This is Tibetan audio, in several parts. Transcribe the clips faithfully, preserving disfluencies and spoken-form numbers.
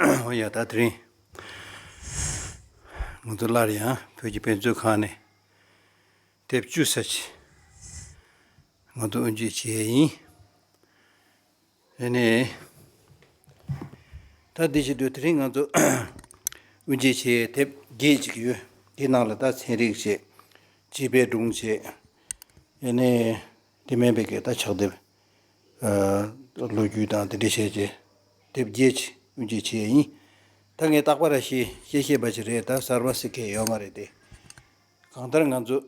ཨོ་ཡ། ད་དེ་རིང་ང་ཚོ་སླར་ཡང་བོད་ཀྱི་དཔེ་མཛོད་ཁང་ནས་དེབ་བཅུ་ཙམ་ཅིག་ང་ཚོ་དབུ་འབྱེད་བྱེད་ཡས་ཡིན། ཨ་ནི། ད་འདི་བྱེད་དུས་དེ་རིང་ང་ཚོ་དབུ་འབྱེད་བྱེད་ཡས་དེབ་བརྒྱད་ཅིག་ཡོད། དེའི་ནང་ལ་ད་ཚན་རིག་བྱས། སྤྱི་པའི་སྒྲུང་བྱས། ཨ་ནི། དེ་མིན་པའི་གི་ད་ཕྱག་དེབ། ཨ། ལོ་རྒྱུས་དང་དེ་འདྲ་བྱས་བྱས། དེབ་བརྒྱད་ཅིག་དབུ་འབྱེད་བྱས་ཡིན། ད་ངས་རྟག་པར་ཞིག་བཤད་བཤད་པ་ཞིག་རེད། ད་གསར་པ་ཟེར་མཁན་ཡོད་མ་རེད་དེ། གང་ལྟར་ང་ཚོ་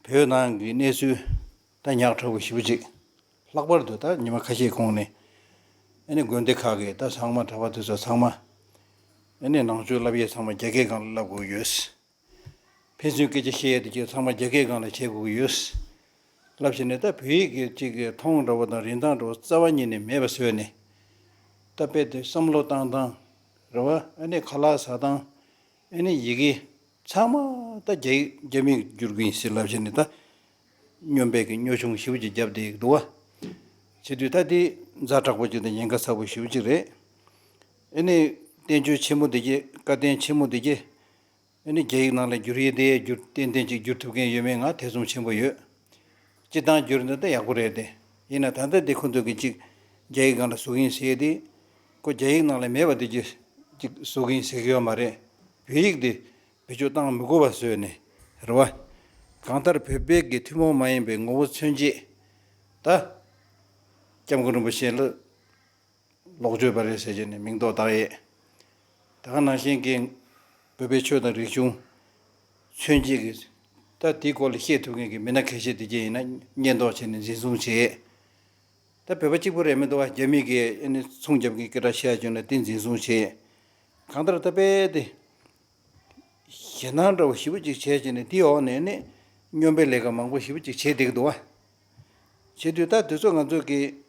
བོད་ནང་གི་གནས་ཚུལ་ད་ཉག་ཕྲ་བོ་ཞེ་པོ་ཅིག། ལྷག་པར་དུ་ད་ཉི་མ་ཁ་ཤས་གོང་ནས་ཨ་ནི་དགོན་སྡེ་ཁག་གི་ད་ཚང་མ་གྲྭ་པ་དེ་ཚོ་ཚང་མ་ཨ་ནི་ནང་ཆོས་བསླབ་ཡས་ཚང་མ་རྒྱ་སྐད་སྒང་ལ་བསླབ་དགོས་ཡོད། ཕན་ཚུན་སྐད་ཆ་བཤད་ཡས་དེ་ཚོ་ཚང་མ་རྒྱ་སྐད་སྒང་ལ་བྱེད་དགོས་ཀྱི་ཡོད། ལབ་བྱས་ནས་ད་བོད་ཡིག་གི་ཅིག་གི་མཐོང་འདྲ་བོ་དང་རིན་ཐང་འདྲ་བོ་རྩ་བ་ཉིད་ནས་མེད་པ་བཟོས་ནས། ད་དཔེ་དེ་བསམ་བློ་བཏང་སྟངས་རེད་བ། ཨ་ནི་ཁ་ལག་ཟ་སྟངས། ཨ་ནི་ཡི་གེ་ཚང་མ་ད་རྒྱ་ཡིག་རྒྱ་མིས་བསྒྱུར་གྱི་ཡིན་ཟེར་ལབ་བྱས་ནས་ད་སྨྱོན་པའི་གི་སྨྱོ་ཆུང་ཞེ་པོ་ཅིག་བརྒྱབ་བསྡད་ཀྱི་འདུག་བ། བྱེད་དུས་ད་དེ་ཛ་དྲག་པོ་ཅིག་དང་ཉེན་ཁ་ཚ་པོ་ཞེ་པོ་ཅིག་རེད། ཨ་ནི་བསྟན་བཅོས་ཆེན་མོ་འདི་གྱད། བཀའ་བསྟན་ཆེན་མོ་འདི་གྱད། ཨ་ནི་རྒྱ་ཡིག་ནང་ལ་བསྒྱུར་ཡས་དེ་བསྒྱུར། ཏན་ཏན་ཅིག་བསྒྱུར་ཐུབ་མཁན་ཡོད་མེད་ང་ཐེ་ཚོམ་ཆེན་པོ་ཡོད། སྤྱིར་བཏང་བསྒྱུར་ན་ད་ཡག་པོ་རེད་དེ། ཡིན་ན་ད་ལྟ་དེ་ཁོ་ཚོ་གི་ཅིག་རྒྱ་ཡིག་སྒང་ལ་བཟོ་གི་ཡིན་ཟེར་ཡས་དེ། ཁོ་རྒྱ་ཡིག་ནང་ལ་མེད་པ་དེ་གྱད་ཅིག་བཟོ་གི་ཡིན་ཟེར་གི་ཡོད་མ་རེད། བོད་ཡིག་དེ་བེད་སྤྱོད་བཏང་མི་དགོས་པ་བཟོས་ནས་རེད་བ། གང་ལྟར་བོད་པའི་གི་ཐུན་མོང་མ་ཡིན་པའི་ངོ་བོ་མཚོན་བྱེད། ད་སྐྱབས་མགོན་རིན་པོ་ཆེ་ལ་ལོག་སྤྱོད་པ་རེད་ཟེར་བྱས་ནས་མིང་འདོགས་བཏགས་ཡས། ད་ག་ནང་བཞིན་གྱི་བོད་པའི་ཆོས་དང་རིག་གཞུང་མཚོན་བྱེད་ཀྱི། ད་དེའི་སྐོར་ལ་བཤད་ཐུབ་མཁན་གྱི་མི་སྣ་གལ་ཆེ་དེ་གྱད་ཡིན་ན་སྙད་འདོགས་བྱས་ནས་འཛིན་བཟུང་བྱས། ད་བོད་པ་གཅིག་པུ་རེད་མི་འདུག་བ། རྒྱ་མི་གིས་ཨ་ནི་ཚོང་རྒྱབ་མཁན་སྐད་གྲགས་ཆེ་བ་བྱུང་ན་དེ་འཛིན་བཟུང་བྱས། གང་ལྟར་ད་དཔེ་དེ་ཞེད་སྣང་འདྲ་བོ་ཞེ་པོ་ཅིག་བྱས་བྱས་ནས་དེའི་འོག་ནས་ནི་སྨྱོན་པའི་ལས་ཀ་མང་པོ་ཞེ་པོ་ཅིག་བྱས་བསྡད་ཀྱི་འདུག་བ། བྱེད་དུས་ད་དེ་ཚོ་ང་ཚོ་གི་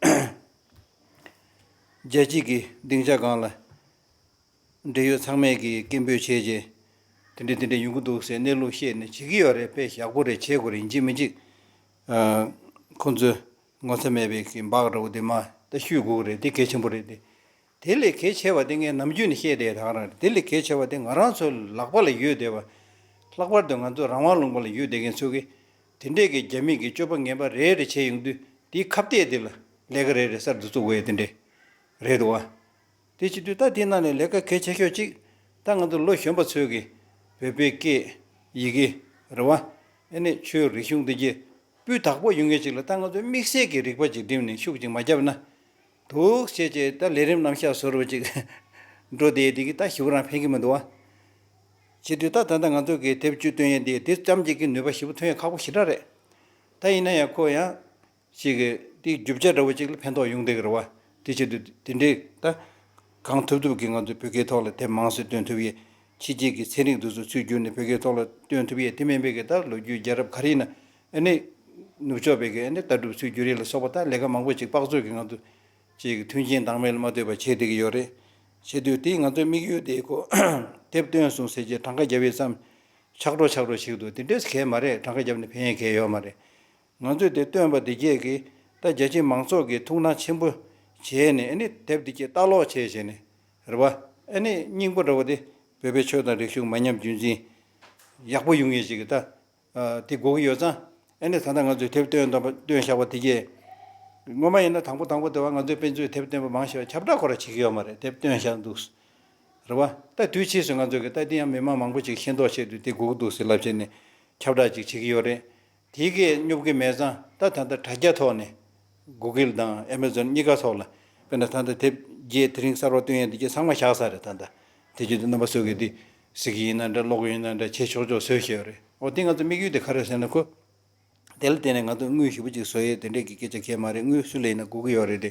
རྒྱལ་སྤྱི་གི་སྡིངས་ཆ་སྒང་ལ་འབྲེལ་ཡོད་ཚང་མས་ཀྱི་སྐད་འབོད་བྱས་རྗེས། དེ་འདྲས་དེ་འདྲས་ཡོང་གི་འདུག་ཟེར་གནས་ལུགས་བཤད་ནས་བྱེད་ཀྱི་ཡོད་རེད། དཔེ་ཡག་པོ་རེད། བྱེད་དགོས་རེད། ཡིན་གཅིག་མིན་གཅིག་ཨ། ཁོང་ཚོས་ངོ་ཚ་མེད་པའི་གི་འབག་འདྲ་བོ་དེ་མ་ད་གཞུས་དགོས་ཀྱི་རེད། དེ་གལ་ཆེན་པོ་རེད་དེ། དེ་ལས་གལ་ཆེ་བ་དེ་ངས་ནམ་རྒྱུན་ནས་བཤད་བསྡད་ཡ་དེ་ག་རང་རེད། དེ་ལས་གལ་ཆེ་བ་དེ་ང་རང་ཚོའི་ལག་པ་ལ་ཡོད་བསྡད་པ། ལྷག་པར་དུ་ང་ཚོ་རང་དབང་ལུང་པ་ལ་ཡོད་བསྡད་མཁན་ཚོ་གིས་དེ་འདྲས་ཀྱི་རྒྱ་མི་གི་སྤྱོད་པ་ངན་པ་རེ་རེ་བྱས་ཡོང་དུས་དེའི་ཁ་གཏད་དེ་ལ་ལས་ཀ་རེ་རེ་གསར་དུ་བཙུགས་དགོས་ཡ་དེ་འདྲས་རེད་འདུག་བ། དེ་བྱེད་དུས་ད་དེ་ནང་ནས་ལས་ཀ་གལ་ཆེ་ཤོས་གཅིག་ད་ང་ཚོ་ལོ་གཞོན་པ་ཚོས་ཀྱི་བོད་པའི་སྐད། ཡི་གེ། རེད་བ། ཨ་ནི་ཆོས་རིག་གཞུང་འདི་གྱད་སྤུས་དག་པོ་ཡོང་མཁན་ཅིག་ལ་ད་ང་ཚོས་དམིགས་བསལ་གྱི་རིག་པ་ཅིག་བསྒྲིམས་ནས་ཤུགས་ཅིག་མ་བརྒྱབ་ན། འདུག་བྱས་བྱས་ད་ལས་རིམ་རྣམ་གཞག་བཟོ་འདྲ་བོ་ཅིག་འགྲོ་བསྡད་ཡས་དེ་གིས་ད་ཞེ་པོ་རང་ཕན་གྱི་མི་འདུག་བ། བྱེད་དུས་ད་ད་ལྟ་ང་ཚོ་གི་དེབ་བཅུ་བཏོན་ཡས་འདི་དེ་ཙམ་ཅིག་གི་ནུས་པ་ཞེ་པོ་ཐོན་ཡས་ཁག་པོ་ཞེ་དྲག་རེད། ད་ཡིན་ན་ཡང་ཁོ་ཡང་ཅིག་གི་དེའི་རྒྱུ་ཆ་འདྲ་བོ་ཅིག་ལ་ཕན་ཐོགས་ཡོང་བསྡད་ཀྱི་རེད་བ། དེ་བྱེད་དུས་དེ་འདྲས་ད་གང་ཐུབ་ཐུབ་ཀྱིས་ང་ཚོས་བོད་སྐད་ཐོག་ལ་དེབ་མང་ཙམ་བཏོན་ཐུབ་ཡས། ཕྱི་རྒྱལ་གྱི་ཚན་རིག་འདི་ཚོ་ཚུར་བསྒྱུར་ནས་བོད་སྐད་ཐོག་ལ་བཏོན་ཐུབ་ཡས། དེ་མིན་པའི་གི་ད་ལོ་རྒྱུས་རྒྱལ་རབས་ག་རེ་ཡིན་ན་ཨ་ནི་ནུབ་ཕྱོགས་པའི་གི་ཨ་ནི་ལྟ་གྲུབ་ཚུར་བསྒྱུར་ཡས་ལ་སོགས་པ་ད་ལས་ཀ་མང་པོ་ཅིག་དཔག་ཚོད་ཀྱིས་ང་ཚོ་ཅིག་མཐུན་རྐྱེན་དང་མེད་ལ་མ་ལྟོས་པ་བྱས་བསྡད་ཀྱི་ཡོད་རེད། བྱེད་དུས་དེ་ང་ཚོའི་དམིགས་ཡུལ་དེ་ཁོ་དེབ་བཏོན་སོང་ཟེར་རྗེས་གྲངས་ཀ་རྒྱབ་ཡས་ཙམ་ཆག་གྲོགས་ཆག་གྲོགས་བྱེད་ཀྱི་འདུག་དེ་འདྲས་གལ་མ་རེད། གྲངས་ཀ་བརྒྱབ་ནས་ཕན་ཡས་གལ་ཡོད་མ་རེད། ང་ཚོས་དེ་བཏོན་པ་འདི་གྱད་ཀྱིས་ད་རྒྱ་ཆེའི་མང་ཚོགས་ཀྱི་ཐུགས་སྣང་ཆེན་པོ་བྱས་ནས་ཨ་ནི་དེབ་འདི་གྱད་ལྟ་ཀློག་བྱས་བྱས་ནས་རེད་བ། ཨ་ནི་སྙིང་པོ་འདྲ་བོ་དེ་བོད་པའི་ཆོས་དང་རིག་གཞུང་མ་ཉམས་རྒྱུན་འཛིན་ཡག་པོ་ཡོང་ཡས་ཅིག་གི་ད་དེ་དགོས་ཀྱི་ཡོད་ཙང་། ཨ་ནི་ད་ལྟ་ང་ཚོས་དེབ་བཏོན་བཏོན་པ་བཏོན་བཞག་པ་དེ་གྱད། སྔོན་མ་ཡིན་ན་དང་པོ་དང་པོ་དེ་བ་ང་ཚོའི་དཔེ་མཛོད་དེབ་བཏོན་པ་མང་ཆེ་བ་ཁྱབ་བསྒྲགས་ཁོ་ར་བྱེད་ཀྱི་ཡོད་མ་རེད། དེབ་བཏོན་བཞག་འདུག་རེད་བ། ད་དུས་ཕྱིས་སུ་ང་ཚོ་གི་ད་དེ་ཡང་མི་མང་མང་པོ་ཅིག་ཤེས་རྟོགས་བྱེད་དུས་དེ་དགོས་ཀྱི་འདུག་ཟེར་ལབ་བྱས་ནས་ཁྱབ་བསྒྲགས་ཅིག་བྱེད་ཀྱི་ཡོད་རེད། དེ་གས་སྙོབ་ཀྱི་མེད་ཙང་ད་ད་ལྟ་དྲ་རྒྱ་ཐོག་ནས་Google་དང་Amazon་གཉིས་ཀ་ཐོག་ལ་དཔེར་ན་ད་ལྟ་དེབ་བརྒྱད་དེ་རིང་གསར་པ་བཏོན་ཡས་འདི་གས་ཚང་མ་བཞག་ཚར་རེད། ད་ལྟ་དེ་བྱེད་དུས་རྣམ་པ་ཚོ་གིས་འདི་གཟིགས་ཀྱི་ཡིན་ན་འདྲ། ཀློག་གི་ཡིན་ན་འདྲ། བྱེད་ཆོག་ཆོག་བཟོས་བཞག་ཡོད་རེད། འོ་དེ་ང་ཚོ་དམིགས་ཡུལ་དེ་ག་རེ་ཟེར་ན་ཁོ། དེ་ལ་བརྟེན་ནས་ང་ཚོ་དངུལ་ཞེ་པོ་ཅིག་བཟོ་ཡས་དེ་འདྲས་ཀྱི་སྐད་ཆ་གང་ཡང་མ་རེད། དངུལ་སུ་ལ་ཡིན་ན་དགོས་ཀྱི་ཡོད་རེད་དེ།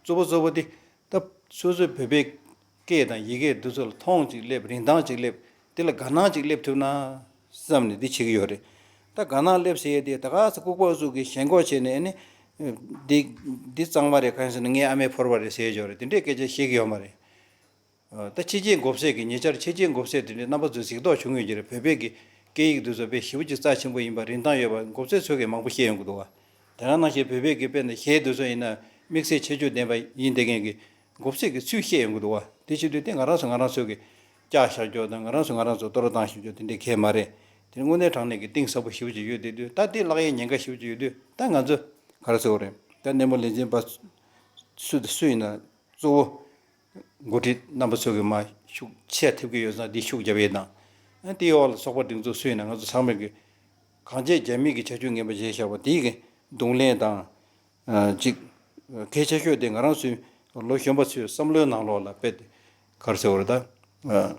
གཙོ་བོ་གཙོ་བོ་དེ་ད་སོ་སོའི་བོད་པའི་སྐད་དང་ཡི་གེ་འདི་ཚོ་ལ་མཐོང་ཅིག་སླེབས། རིན་ཐང་ཅིག་སླེབས། དེ་ལ་དགའ་སྣང་ཅིག་སླེབས་ཐུབ་ན་བསམ་ནས་འདི་བྱེད་ཀྱི་ཡོད་རེད། ད་དགའ་སྣང་སླེབས་ཟེར་ཡས་དེ་ད་ག་ས་ལྐུགས་པ་ཚོ་གི་ཞེན་ཁོག་བྱས་ནས་ཨ་ནི་འདི་འདི་གཙང་མ་རེད། གང་ཡིན་ཟེར་ན་ངའི་ཨ་མས་ཕོར་པ་རེད་ཟེར་ཡས་ཡོད་རེད། དེ་འདྲས་སྐད་ཆ་བཤད་ཀྱི་ཡོད་མ་རེད། ད་ཕྱི་རྒྱལ་མགོ་སེར་གྱི་ཉེ་ཆར་ཕྱི་རྒྱལ་མགོ་སེར་དེ་འདྲའི་རྣམ་པ་ཚོས་གཟིགས་རྟོག་བྱུང་ཡོད་ཀྱི་རེད། བོད་པའི་གི་སྐད་ཡིག་འདི་ཚོ་དཔེ་ཞེ་པོ་ཅིག་རྩ་ཆེན་པོ་ཡིན་པ། རིན་ཐང་ཡོད་པ་མགོ་སེར་ཚོས་གི་མང་པོ་བཤད་ཡོང་གི་འདུག་བ། དེ་ག་ནང་བཞིན་བོད་པའི་གི་དཔེར་ན་གཞས་འདི་ཚོ་ཡིན་ན་དམིགས་བསལ་ཁྱད་ཆོས་ལྡན་པ་ཡིན་བསྡད་མཁན་གི་ མགོ་སེར་གྱི་ཚུལ་བཤད་ཡོང་གི་འདུག་བ། དེ་བྱེད་དུས་དེ་ང་རང་ཚོ་ང་རང་ཚོ་གི་ལྕགས་བཞག་རྒྱུ་དང་ང་རང་ཚོ་ང་རང་ཚོ་གཏོར་བཏང་བཞག་རྒྱུ་དེ་འདྲའི་གལ་མ་རེད། དེ་དངོས་གནས་དྲང་གནས་ཀྱི་གཏིང་ཟབ་པོ་ཞེ་པོ་ཅིག་ཡོད་དེ་དུས། ད་དེ་བརླག་ཡའི་ཉེན་ཁ་ཞེ་པོ་ཅིག་ཡོད་དུས། ད་ང་ཚོ་ག་རེ་ཟེར་དགོས་རེད། ད་སྣེ་མོ་ལས་འཛིན་པ་སུ་དང་སུ་ཡིན་ན་གཙོ་བོ་འགོ་ཁྲིད་རྣམ་པ་ཚོ་གི་མར་ཤུགས་ཆེ་ཐེབས་ཀྱི་ཡོད་ཙང་། འདི་ཤུགས་རྒྱབ་ཡས་དང་། ཨ་དེའི་འོག་ལ་ཚོགས་པ་སྒྲིག་འཛུགས་སུ་ཡིན་ན་ང་ཚོ་ཚང་མས་ཀྱི་གང་བྱས་རྒྱ་མི་གི་བྱ་སྤྱོད་ངན་པ་བྱས་བཞག་པ་དེའི་གི་གདོང་ལེན་དང་། ཨ་གཅིག་གལ་ཆེ་ཤོས་དེ་ང་རང་ཚོའི་ལོ་གཞོན་པ་ཚོའི་བསམ་བློའི་ནང་ལོགས་ལ་དཔེ་དེ་ག་རེ་ཟེར་དགོས་རེད། ད་ཨ་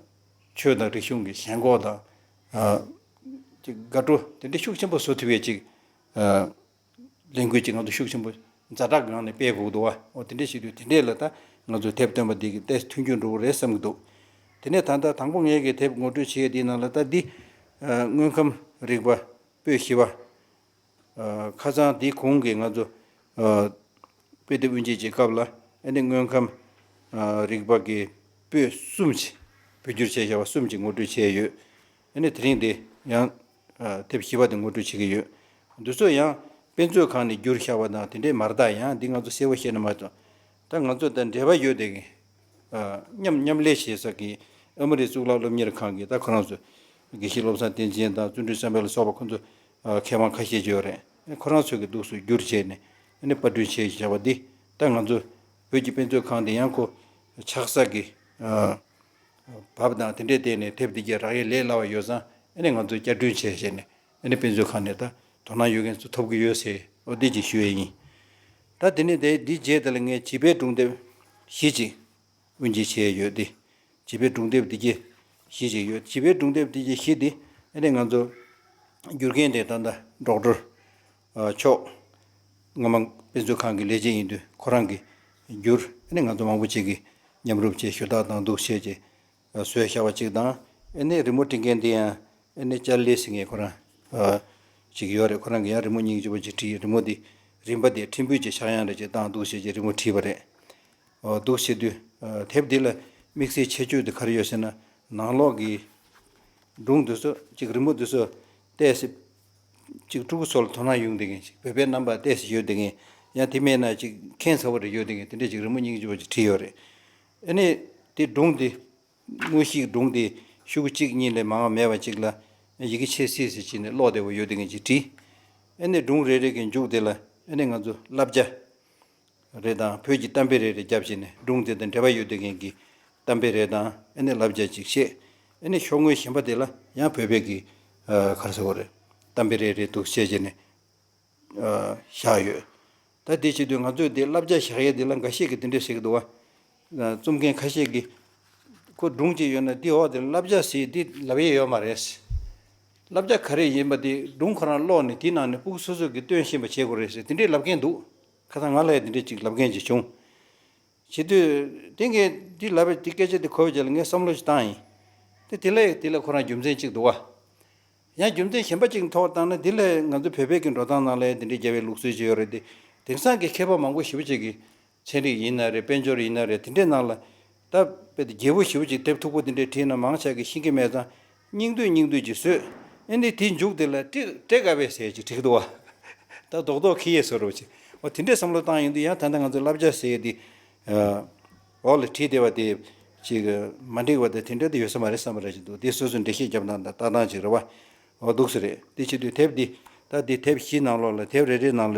ཆོས་དང་རིག་གཞུང་གི་ཞེན་ཁོག་དང་། ཨ་གཅིག་དགའ་སྤྲོ་དེ་འདྲ་ཤུགས་ཆེན་པོ་བཟོ་ཐུབ་ཡས་ཅིག་ཨ་ལས་འགུལ་ཅིག་ང་ཚོ་ཤུགས་ཆེན་པོ་ཛ་དྲག་ངང་ནས་སྤེལ་དགོས་འདུག་བ། འོ་དེ་འདྲ་བྱེད་དུས་དེ་འདྲས་ལ་ད་ང་ཚོས་དེབ་བཏོན་པ་འདི་གི་ཏོག་ཙམ་མཐུན་འགྱུར་འགྲོ་གི་རེད་བསམ་གྱི་འདུག་དེ་ནས་ད་ལྟ་དང་པོ་ངས་ཀྱི་དེབ་ངོ་སྤྲོད་བྱེད་ཡས་འདིའི་ནང་ལ་ད་འདི་ཨ་དངོས་ཁམས་རིག་པ་པོད་བཞི་པ། ཨ་ཁ་སང་འདིའི་གོང་གི་ང་ཚོ་ཨ་དཔེ་དེབ་དབུ་འབྱེད་ཀྱི་སྐབས་ལ་ཨ་ནི་དངོས་ཁམས་ཨ་རིག་པ་གི་པོད་གསུམ་ཅིག་བོད་བསྒྱུར་བྱས་བཞག་པ་གསུམ་ཅིག་ངོ་སྤྲོད་བྱས་ཡོད། ཨ་ནི་དེ་རིང་འདི་ཡང་ཨ་དེབ་བཞི་པ་དེ་ངོ་སྤྲོད་བྱེད་ཀྱི་ཡོད། འདི་ཚོ་ཡང་དཔེ་མཛོད་ཁང་ནས་བསྒྱུར་བཞག་པ་དང་དེ་འདྲས་མ་རེད། ད་ཡང་འདི་ང་ཚོ་གསལ་པོ་བཤད་ན་མ་གཏོགས། ད་ང་ཚོ་དང་འབྲེལ་བ་ཡོད་དེ་གི་ཨ་མཉམ་མཉམ་ལས་བྱེད་ས་གི་ཨ་མ་རི་གཙུག་ལག་སློབ་གཉེར་ཁང་གི་ད་ཁོ་རང་ཚོ་དགེ་བཤེས་བློ་བཟང་བསྟན་འཛིན་དང་བརྩོན་འགྲུས་བསམ་འཕེལ་ལ་སོགས་པ་ཁོ་ཚོ་ཨ་མཁས་དབང་ཁ་ཤས་ཅིག་ཡོད་རེད། ཁོ་རང་ཚོ་གི་འདུག་སེ་བསྒྱུར་བྱས་ནས་ཨ་ནི་པར་སྐྲུན་བྱས་བཞག་པ་འདི། ད་ང་ཚོ་བོད་ཀྱི་དཔེ་མཛོད་ཁང་དེ་ཡང་ཁོ་ཆགས་ས་གི་ཨ་བབ་དང་དེ་འདྲའི་སྟེང་ནས་དེབ་འདི་གྱད་རག་ཡས་ལས་སླ་བ་ཡོད་ཙང་། ཨ་ནི་ང་ཚོས་བསྐྱར་སྐྲུན་བྱས་བྱས་ནས་ཨ་ནི་དཔེ་མཛོད་ཁང་ནས་ད་དོ་སྣང་ཡོད་མཁན་ཚོ་ཐོབ་ཀྱི་ཡོད་ཟེར། འོ་འདི་ཅིག་ཞུ་ཡས་ཡིན། ད་དེ་ནས་དེ་འདི་རྗེས་དེ་ལ་ངས་བྱིས་པའི་སྒྲུང་དེབ་བཞི་ཅིག་དབུ་འབྱེད་བྱས་ཡོད་དེ། བྱིས་པའི་སྒྲུང་དེབ་འདི་གྱད་བཞི་ཅིག་ཡོད། བྱིས་པའི་སྒྲུང་དེབ་འདི་གྱད་བཞི་འདི་ཨ་ནི་ང་ཚོ་བསྒྱུར་མཁན་དེ་ད་ལྟ་ཌོག་ཊར་ཨ་མཆོག་སྔོན་མ་དཔེ་མཛོད་ཁང་གི་ལས་བྱེད་ཡིན་དུས་ཁོ་རང་གིས་བསྒྱུར། ཨ་ནི་ང་ཚོ་མང་པོ་ཅིག་གིས་མཉམ་རུབ་བྱས་ཞུ་དག་དང་འདུག་བྱས་བྱས་བཟོས་བཞག་པ་ཅིག་དང་། ཨ་ནི་རི་མོ་བྲིས་མཁན་དེ་ཡང་ཨ་ནི་ཅར་ལི་ཟེར་མཁན་ཁོ་རང་ཨ་ཅིག་ཡོད་རེད། ཁོ་རང་གིས་ཡང་རི་མོ་སྙིང་རྗེ་པོ་ཅིག་བྲིས། རི་མོ་དེ་རིམ་པ་དེ་ཕྲན་བུ་ཅིག་ཆག་ཡང་རེ་ཅིག་བཏང་འདུག་བྱས་བྱས་རི་མོ་བྲིས་པ་རེད། འོ་འདུག་བྱེད་དུས་ཨ་དེབ་འདི་ལ་དམིགས་བསལ་ཁྱད་ཆོས་དེ་ག་རེ་ཡོད་ཟེར་ན། ནང་ལོགས་ཀྱི་སྒྲུང་འདི་ཚོ་ཅིག་རི་མོ་འདི་ཚོ་ཏོག་ཙམ་ཅིག་ཕྲུ་གུ་ཚོ་ལ་དོ་སྣང་ཡོང་བསྡད་མཁན་ཅིག་བོད་པའི་རྣམ་པ་ཏོག་ཙམ་ཡོད་བསྡད་མཁན། ཡང་དེ་མེད་ན་ཅིག་ཁྱད་མཚར་པོ་རེ་ཡོད་བསྡད་མཁན་དེ་འདྲ་ཅིག་རི་མོ་སྙིང་རྗེ་པོ་ཅིག་བྲིས་ཡོད་རེད། ཨ་ནི་དེ་སྒྲུང་དེ་དངོས་གཞིའི་སྒྲུང་དེ་ཤོག་གུ་གཅིག་གཉིས་ལས་མང་བ་མེད་པ་ཅིག་ལ་ཡི་གེ་ཆེ་སི་སི་བྱས་ནས་ཀློག་བདེ་པོ་ཡོད་བསྡད་མཁན་ཅིག་བྲིས། ཨ་ནི་སྒྲུང་རེ་རེ་གི་མཇུག་དེ་ལ་ཨ་ནི་ང་ཚོ་བསླབ་བྱ་རེ་དང་བོད་ཀྱི་གཏམ་དཔེ་རེ་རེ་བརྒྱབ་བྱས་ནས་སྒྲུང་དེ་དང་འབྲེལ་བ་ཡོད་བསྡད་མཁན་གྱི་གཏམ་དཔེ་རེ་དང་ཨ་ནི་བསླབ་བྱ་ཅིག་བཤད། ཨ་ནི་ཤོག་ངོས་གཞན་པ་དེ་ལ་ཡང་བོད་པའི་གི་ཨ་ག་རེ་ཟེར་དགོས་རེད། གཏམ་དཔེ་རེ་རེ་འདུག་བཤད་བྱས་ནས་ཨ་བཞག་ཡོད། ད་དེ་བྱེད་དུས་ང་ཚོས་དེ་བསླབ་བྱ་བཞག་ཡས་དེ་ལ་འགའ་ཤས་ཀྱིས་དེ་འདྲ་ཟེར་གྱི་འདུག་བ། ཨ་རྩོམ་མཁན་ཁ་ཤས་ཀྱིས་ཁོ་སྒྲུང་ཅིག་ཡོད་ན་དེའི་འོག་དེ་བསླབ་བྱ་ཟེར་དེ་ལབ་ཡས་ཡོད་མ་རེད། བསླབ་བྱ་ག་རེ་ཡིན་པ་དེ་སྒྲུང་ཁོ་རང་ཀློག་ནས་དེའི་ནང་ནས་ཕྲུ་གུ་སོ་སོ་གིས་སྟོན་ཤེས་པ་བྱེད་དགོས་རེད་ཟེར་དེ་འདྲས་ལབ་མཁན་འདུག་ཁ་སང་ང་ལ་ཡང་དེ་འདྲས་ཅིག་ལབ་མཁན་ཅིག་བྱུང་། བྱེད་དུས་དེ་ངས་འདི་ལབ་པའི་དེ་སྐད་ཆ་དེ་གོ་བའི་རྗེས་ལ་ངས་བསམ་བློ་ཞིག་བཏང་ཡིན། དེ་དེ་ལ་ཡང་དེ་ལ་ཁོ་རང་རྒྱུ་མཚན་གཅིག་འདུག་བ། ཡང་རྒྱུ་མཚན་གཞན་པ་གཅིག་ཐོག་བཏང་ན་དེ་ལ་ང་ཚོ་བོད་པའི་གི་འགྲོ་སྟངས་ནང་ལ་ཡང་དེ་འདྲའི་རྒྱལ་བའི་ལུགས་སྲོལ་ཅིག་ཡོད་རེད་དེ། དེང་སང་གི་མཁས་པ་མང་པོ་ཞེ་པོ་ཅིག་གིས་ཚན་རིག་ཡིན་ན་རེད། དཔལ་འབྱོར་ཡིན་ན་རེད། དེ་འདྲའི་ནང་ལ་ད་དཔེ་དེ་རྒྱས་པོ་ཞེ་པོ་ཅིག་དེབ་མཐུག་པོ་དེ་འདྲའི་བྲིས་ན་མང་ཆེ་གིས་ཤེས་ཀྱི་མེད་ཙང་། སྙིང་བསྡུས་སྙིང་བསྡུས་ཅིག་བཟོས། ཨེ་ནི་དེའི་མཇུག་དེ་ལ་ཏྲེ་ཏྲེ་ཀ་བེ་ཟེར་ཅིག་བྲིས་འདུག་བ། ད་རྡོག་རྡོག་ཁེ་ཡས་བཟོ་འདྲ་བོ་ཅིག་འོ་དེ་འདྲའི་བསམ་བློ་བཏང་ཡོང་དུས་ཡང་ད་ལྟ་ང་ཚོ་བསླབ་བྱ་ཟེར་ཡས་དེ་ཨ་འོག་ལ་བྲིས་བསྡད་པ་དེ་ཅིག་མ་འགྲིག་པ་དང་དེ་འདྲ་དེ་ཡོད་ས་མ་རེད་བསམ་པ་འདྲ་ཅིག་འདུག་དེ་སོ་སོས་འགྲེལ་བཤད་རྒྱབ་སྟངས་དང་ལྟ་སྟངས་ཅིག་རེད་བ། འོ་འདུག་སེ་རེད། དེ་བྱེད་དུས་དེབ་འདི་ད་འདི་དེབ་བཞིའི་ནང་ལོགས་ལ་དེབ་རེ་རེའི་ནང་ལ་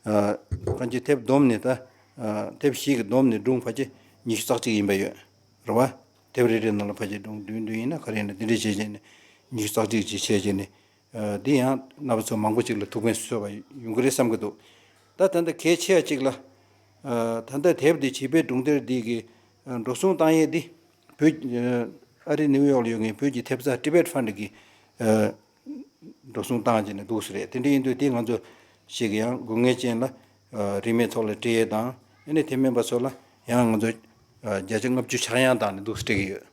ཨ་ཕལ་ཆེར་དེབ་བསྡོམས་ནས་ད་ཨ་དེབ་བཞི་གི་བསྡོམས་ནས་སྒྲུང་ཕལ་ཆེར་ཉི་ཤུ་རྩ་གཅིག་ཡིན་པ་ཡོད་རེད་བ། དེབ་རེ་རེའི་ནང་ལ་ཕལ་ཆེར་སྒྲུང་བདུན་བདུན་ཡིན་ན་ག་རེ་ཡིན་ན་དེ་འདྲ་བྱས་བྱས་ནས་ཉི་ཤུ་རྩ་གཅིག་ཅིག་བྱས་བྱས་ནས། ཨ་འདི་ཡང་རྣམ་པ་ཚོ་མང་པོ་ཅིག་ལ་ཐུགས་ཕན་གསོས་པ་ཡོང་གི་རེད་བསམ་གྱི་འདུག་ད་ད་ལྟ་གལ་ཆེ་བ་ཅིག་ལ། ཨ་ད་ལྟ་དེབ་འདི་བྱིས་པའི་སྒྲུང་དེབ་འདི་གི་ཨ་འགྲོ་སོང་བཏང་ཡས་འདི་བོད་ཨ་ཨ་རི་ནིའུ་ཡོག་ལ་ཡོད་མཁན་བོད་ཀྱི་ཐེབས་རྩ་Tibet Fund གི་ཨ་འགྲོ་སོང་བཏང་བྱས་ནས་འདུག་སེ་རེད། དེ་འདྲ་ཡིན་དུས་དེ་ང་ཚོ་ཞིག་ཡང་དགོས་ངེས་ཅན་ལ་ཨ་རིན་མེད་ཐོག་ལ་སྤྲད་ཡས་དང་། ཨ་ནི་དེ་མིན་པ་ཚོ་ལ་ཡང་ང་ཚོ་ཨ་བརྒྱ་ཆ་ལྔ་བཅུ་ཆག་ཡང་བཏང་ནས་འདུག་སེ་སྤྲད་ཀྱི་ཡོད།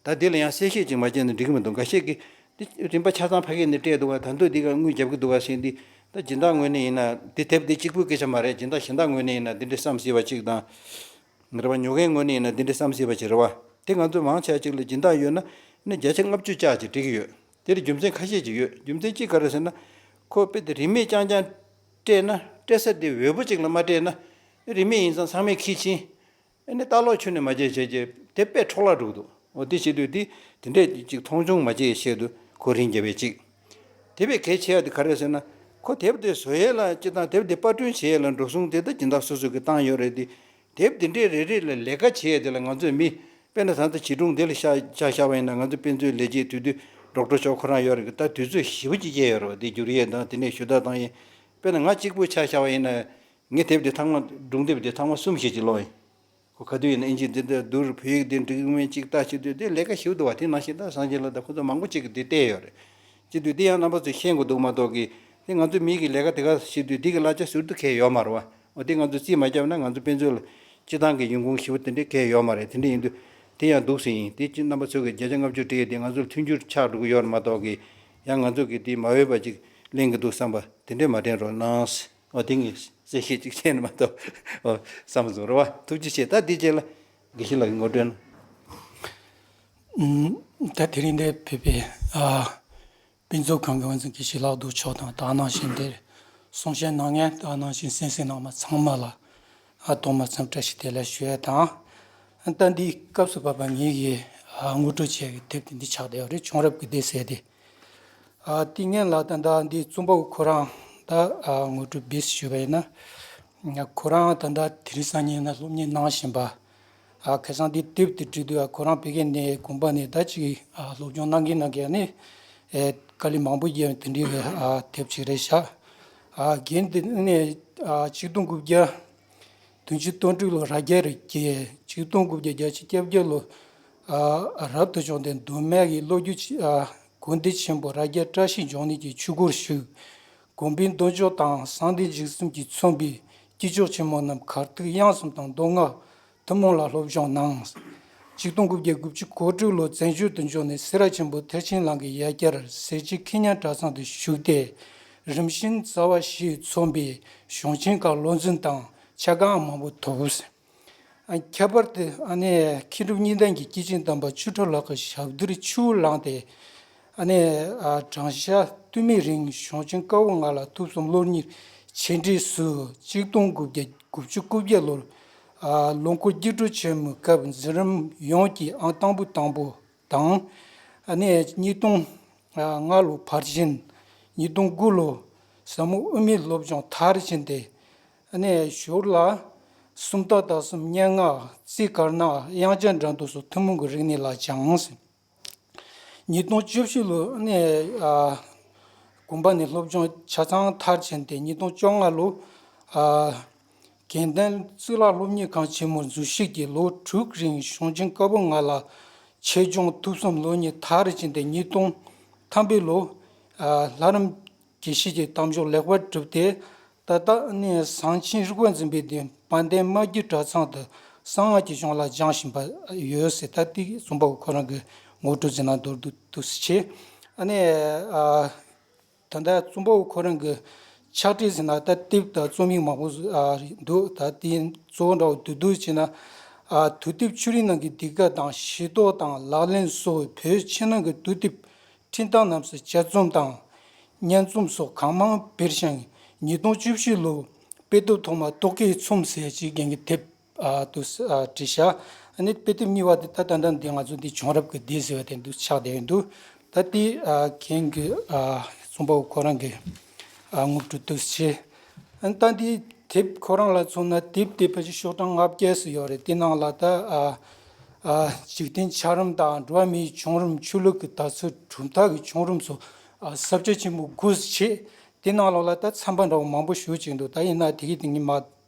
ད་འདི་ལ་ཡང་གསལ་བཤད་ཅིག་མ་བྱས་ན་འགྲིག་གི་མི་འདུག་འགའ་ཤས་ཀྱིས་འདི་རིན་པ་ཆ་ཚང་ཕ་གི་ནས་སྤྲད་འདུག་ག་ད་དུང་འདི་ག་དངུལ་རྒྱབ་ཀྱི་འདུག་ག་ཟེར། འདི་ད་སྦྱིན་བདག་ངོས་ནས་ཡིན་ན་འདི་དེབ་འདི་གཅིག་པུའི་སྐད་ཆ་མ་རེད། སྦྱིན་བདག་གཞན་དག་ངོས་ནས་ཡིན་ན་འདི་འདྲའི་བསམ་སྲིད་པ་ཅིག་དང་། རེད་བ། ཉོ་མཁན་ངོས་ནས་ཡིན་ན་འདི་འདྲའི་བསམ་སྲིད་པ་ཅིག་རེད་བ། དེ་ང་ཚོས་མང་ཆེ་བ་ཅིག་ལ་སྦྱིན་བདག་ཡོད་ན་ནི་བརྒྱ་ཆ་ལྔ་བཅུ་ཅག་ཅིག་སྤྲད་ཀྱི་ཡོད། དེར་རྒྱུ་མཚན་ཁ་ཤས་ཅིག་ཡོད། རྒྱུ་མཚན་གཅིག་ག་རེ་ཟེར་ན། ཁོ་དཔེ་དེ་རིན་མེད་རྐྱང་རྐྱང་སྤྲད་ན། སྤྲད་ས་དེ་འོས་པོ་ཅིག་ལ་མ་སྤྲད་ན། རིན་མེད་ཡིན་ཙང་ཚང་མས་ཁྱི་ཕྱིན། ཨ་ནི་ལྟ་ཀློག་ཁྱོན་ནས་མ་བྱས་བྱས་བྱས་དེབ་དཔེ་འཕྲོ་བརླག་འགྲོ་གི་འདུག་འོ་དེ་བྱེད་དུས་དེ་དེ་འདྲས་ཅིག་མཐོང་ཆུང་མ་བྱེད་ཆེད་དུ་ཁོ་རིན་རྒྱབ་པའི་ཅིག་དེ་བས་གལ་ཆེ་ཡ་དེ་ག་རེ་ཟེར་ན། ཁོ་དེབ་དེ་བཟོ་ཡས་ལ་སྤྱི་བཏང་དེབ་དེ་པར་སྐྲུན་བྱེད་ཡས་ལ་འགྲོ་སོང་དེ་ད་སྦྱིན་བདག་སོ་སོ་གིས་བཏང་ཡོད་རེད་དེ། དེབ་དེ་འདྲས་རེ་རེ་ལ་ལས་ཀ་བྱེད་ཡས་དེ་ལ་ང་ཚོས་མི་དཔེར་ན་ད་ལྟ་བྱིས་སྒྲུང་དེ་ལ་ཤ་ཆ་བཞག་པ་ཡིན་ན། ང་ཚོ་དཔེ་མཛོད་ལས་བྱེད་དེ་དུས་ཌོག་ཊར་ཤོ་ཁོ་རང་ཡོད་རེད་གི། ད་དུས་ཚོད་ཞེ་པོ་ཅིག་བསྐྱལ་ཡོད་རེད་བ། དེ་བསྒྱུར་ཡས་དང་དེ་ནས་ཞུ་དག་བཏང་ཡས། དཔེར་ན་ང་གཅིག་པུ་ཆ་བཞག་པ་ཡིན་ན། ངས་དེབ་དེ་ཐེངས་མ་སྒྲུང་དེབ་དེ་ཐེངས་མ་གསུམ་ཞིག་ཅིག་ཀློག་ཡིན། ཁོ་ག་དུས་ཡིན་ན་ཨིན་ཇི་འདི་འདྲ་བསྡུར། བོད་ཡིག་འདི་འགྲིག་མིན་ཅིག་ལྟ་བྱེད་དུས་དེ་ལས་ཀ་ཞེ་པོ་འདུག་བ། དེ་ནང་བཞིན་ད་སངས་རྒྱས་ལགས་དང་ཁོ་ཚོ་མང་པོ་ཅིག་གིས་དེ་བལྟས་ཡོད་རེད། བྱེད་དུས་དེ་ཡང་རྣམ་པ་ཚོས་ཤེས་དགོས་འདུག་མ་གཏོགས་གི། དེ་ང་ཚོའི་མི་གི་ལས་ཀ་དེ་ག་བྱེད་དུས་དེ་གི་གླ་ཆ་ཟུར་དུ་ཁེལ་ཡོད་མ་རེད་བ། འོ་དེ་ང་ཚོས་རྩིས་མ་བརྒྱབ་ན་ང་ཚོ་དཔེ་མཛོད་ལ་སྤྱི་བཏང་གི་ཡོང་ཁུངས་ཞེ་པོ་དེ་འདྲས་ཁེལ་ཡོད་མ་རེད། དེ་འདྲས་ཡིན་དུས་དེ་ཡང་འདུག་ཟེར་ཡིན། དེ་ཅི་རྣམ་པ་ཚོས་གི་བརྒྱ་ཆ་ལྔ་བཅུ་སྤྲད་དེ་ང་ཚོར་མཐུན་འགྱུར་ཆགས་འགྲོ་གི་ཡོད་རེད་མ་གཏོགས་གི། ཡང་ང་ཚོ་གི་དེ་མ་འོས་པ་ཅིག་ལེན་གི་འདུག་བསམ་པ་དེ་འདྲས་མ་དྲན་རོགས་གནང་། འོ་དེ་ངས་གསལ་བཤད་ཅིག་བྱས་ནས་མ་གཏོགས། འོ་བསམ་བཟོ་རེད་བ། ཐུགས་རྗེ་ཆེ། ད་དེ་རྗེས་ལ་དགེ་བཤེས་ལགས་ཀྱིས་ངོ་སྤྲོད་གནང་། ཨུམ། ད་དེ་རིང་འདིར་ཕེབས་པའི་ཨ་དཔེ་མཛོད་ཁང་གི་དབུ་འཛིན་དགེ་བཤེས་ལྷག་རྡོར་མཆོག་དང་། དེ་ནང་བཞིན་འདིར་གསུང་བཤད་གནང་མཁན། དེ་ནང་བཞིན་གསན་གཟིགས་གནང་མཁན་ཚང་མ་ལ་ཨ་ཐོག་མར་འཚམས་བཀྲ་ཤིས་བདེ་ལེགས་ཞུ་ཡས་དང་། ཨ་ད་འདི་སྐབས་སུ་བབས་པ་ངེད་ཀྱིས་ཨ་ངོ་སྤྲོད་བྱས་པའི་དེབ་དེ་འདི་ཆགས་བསྡད་ཡོད་རེད། བྱུང་རབས་ཀྱི་སྡེ་ཟེར་ཏེ། ཨ་དེ་སྔོན་ལ་ད་ལྟ་འདི་རྩོམ་པ་པོ་ཁོ་རང་ད་ཨ་ངོ་སྤྲོད་སྦས་ཞུས་པ་ཡིན་ན། ཁོ་རང་ད་ལྟ་དེ་རིང་སང་ཉིན་ན་སློབ་གཉེར་གནང་བཞིན་པ། ཨ་ཁ་སང་འདི་དེབ་དེ་བྲིས་དུས། ཨ་ཁོ་རང་བོད་སྐད་ནས་དགོན་པ་ནས་ད་ཅིག་ཨ་སློབ་སྦྱོང་གནང་གིན་གནང་གིན་ནས། ཨེ་དཀའ་ལས་མང་པོ་བརྒྱབ་དེ་འདྲའི་གི་ཨ་དེབ་ཅིག་རེད་ཤག་ཨ་རྒན་དེ་ནས་ཨ་ཆིག་སྟོང་དགུ་བརྒྱ་བདུན་ཅུ་དོན་དྲུག་ལོ་རྭ་རྒྱ་རུ་སྐྱེས། ཆིག་སྟོང་དགུ་བརྒྱ་བརྒྱད་ཅུ་གྱ་བརྒྱད་ལོ་ཨ་རབ་ཏུ་བྱུང་སྟེ་མདོ་སྨད་ཀྱི་ལོ་རྒྱུས་ཆེ་ཨ་དགོན་སྡེ་ཆེན་པོ་རྭ་རྒྱ་བཀྲ་ཤིས་འབྱུང་གནས་ཀྱི་ཆོས་སྒོར་ཞུགས། དགོན་པའི་མདོ་ཕྱོགས་དང་གསང་བདེ་འཇིགས་གསུམ་གྱིས་མཚོན་པའི་དཀྱིལ་ཆོག་ཆེན་མོ་རྣམས་གར་ཐིག་དབྱངས་གསུམ་དང་མདོ་སྔགས་ཐུན་མོང་ལ་སློབ་སྦྱོང་གནང་། ཆིག་སྟོང་དགུ་བརྒྱ་དགུ་བཅུ་གོ་དྲུག་ལོ་བཙན་བྱོལ་དུ་འབྱོར་ནས་སེ་ར་ཆེན་པོ་ཐེག་ཆེན་གླིང་གི་ཡ་གྱལ་སེར་བྱེས་ཁེ་ཉན་གྲྭ་ཚང་དུ་ཞུགས་ཏེ། རིམ་བཞིན་རྩ་བ་བཞིས་མཚོན་པའི་གཞུང་ཆེན་ཁག་བློ་འཛིན་དང་ཆ་གང་མང་པོ་ཐོབ། ཨ་ཁྱད་པར་དུ་ཨ་ནི་མཁས་གྲུབ་གཉིས་ལྡན་གྱི་སྐྱེས་ཆེན་དམ་པ་ཆོས་གྲགས་ལགས་ཀྱི་ཞབས་རྡུལ་ཆུ་བོ་བླངས་ཏེ། ཨ་ནི་ཨ་བགྲང་བྱ་སྟོད་སྨད་རིང་གཞུང་ཆེན་བཀའ་པོད་ལྔ་ལ་ཐུགས་བསམ་བློ་གཉེར་ཆེ་འབྲས་སུ། ཆིག་སྟོང་དགུ་བརྒྱ་དགུ་བཅུ་གོ་བརྒྱད་ལོར་ཨ་ལོ་འཁོར་སྒྱུ་འཕྲུལ་ཆེན་མོའི་སྐབས་འཛིན་རིམ་ཡོངས་ཀྱི་ཨང་དང་པོ་དང་པོ་དང་། ཨ་ནི་ཉིས་སྟོང་ལྔ་ལོ་ཕར་ཕྱིན། ཉིས་སྟོང་དགུ་ལོ་ཟབ་མོ་དབུ་མའི་སློབ་སྦྱོང་མཐར་ཕྱིན་ཏེ། ཨ་ནི་ཞོར་ལ་སུམ་རྟགས་དག་གསུམ་སྙན་ངག་རྩིས་དཀར་ནག་དབྱངས་འཆར་འགྲན་བསྡུར་སོགས་ཐུན་མོང་གི་རིག་གནས་ལ་སྦྱངས། ཉིས་སྟོང་བཅུ་བཞི་ལོ་ཨ་ནི་ཨ་དགོན་པ་ནས་སློབ་སྦྱོང་ཆ་ཚང་མཐར་ཕྱིན་ཏེ། ཉིས་སྟོང་བཅོ་ལྔ་ལོ་ཨ་དགེ་ལྡན་གཙུག་ལག་སློབ་གཉེར་ཁང་ཆེན་མོར་འཛུལ་ཞུགས་ཀྱིས་ལོ་དྲུག་རིང་གཞུང་ཆེན་བཀའ་པོད་ལྔ་ལ་ཆེད་སྦྱོང་ཐུགས་བསམ་བློ་གཉེར་མཐར་ཕྱིན་ཏེ། ཉིས་སྟོང་ཐམ་པའི་ལོ་ཨ་ལྷ་རམས་དགེ་བཤེས་ཀྱི་གཏམ་བཟང་ལེགས་པར་གྲུབ་སྟེ། ད་ལྟ་ནི་གསང་ཆེན་རིག་པ་འཛིན་པའི་སྡེ་དཔལ་ལྡན་རྨ་རྒྱུད་གྲྭ་ཚང་དུ་གསང་སྔགས་ཀྱི་གཞུང་ལ་སྦྱང་བཞིན་པ་ཡོད་ཟེར། ད་ལྟའི་རྩོམ་པ་པོ་ཁོ་རང་གི་ངོ་སྤྲོད་ཟེར་ན་མདོར་བསྡུས་འདུག་སེ་བྱས། ཨ་ནི་ཨ་ད་ལྟ་རྩོམ་པ་པོ་ཁོ་རང་གི་ཕྱག་བྲིས་ཟེར་ན་ད་དེབ་དང་རྩོམ་ཡིག་མང་པོ་ཨ་འདུག་ད་དེ་གཙོ་བོ་འདྲ་བོ་བསྡུས་བསྡུས་བྱས་ན། ཨ་དུས་དེབ་ཆོས་རིག་ནང་གི་འདི་ག་དང་ཤེས་རྟོགས་དང་ལག་ལེན་སོགས་བོད་ཕྱི་ནང་གི་དུས་དེབ་འཕྲིན་སྟེགས་རྣམས་སུ་དཔྱད་རྩོམ་དང་། སྙན་རྩོམ་སོགས་གང་མང་སྤེལ་ཞིང་། ཉིས་སྟོང་བཅུ་བཞི་ལོར་དཔེ་དེབ་ཐོག་མ་རྟོག་གེའི་ཚོམས་ཟེར་ཅིག་རྒན་གྱིས་དེབ་ཨ་དུ་ཨ་བྲིས་ཤག་ཨ་ནི་དཔེ་དེབ་གཉིས་པ་དེ་ད་ད་ལྟ་འདི་ང་ཚོ་འདི་བྱུང་རབས་ཀྱི་སྡེ་ཟེར་བ་དེ་འདུག་ཆགས་བསྡད་ཡོད་འདུག་ད་དེ་ཨ་རྒན་གྱི་ཨ་རྩོམ་པ་པོ་ཁོ་རང་གི་ཨ་ངོ་སྤྲོད་དུ་བྱས། ཨ་ནི་ད་འདི་དེབ་ཁོ་རང་ལ་མཚོན་ན་དེབ་དེ་ཕལ་ཆེར་ཤོག་གྲངས་ལྔ་བརྒྱ་ཙམ་ཡོད་རེད། དེ་ནང་ལ་ད་ཨ་ཨ་འཇིག་རྟེན་འཆར་རིམ་དང་འགྲོ་བ་མིའི་བྱུང་རིམ། ཆོས་ལུགས་ཀྱི་དར་ཚུལ། གྲུབ་མཐའ་གི་བྱུང་རིམ་སོགས་ཨ་ས་བཅད་ཆེན་པོ་དགུ་ཙམ་བྱས། དེ་ནང་ལོགས་ལ་ད་ཚན་པ་འདྲ་བོ་མང་པོ་ཞེ་པོ་ཅིག་འདུག་ད་ཡིན་ན་དེ་གི་དེ་ངས་མར་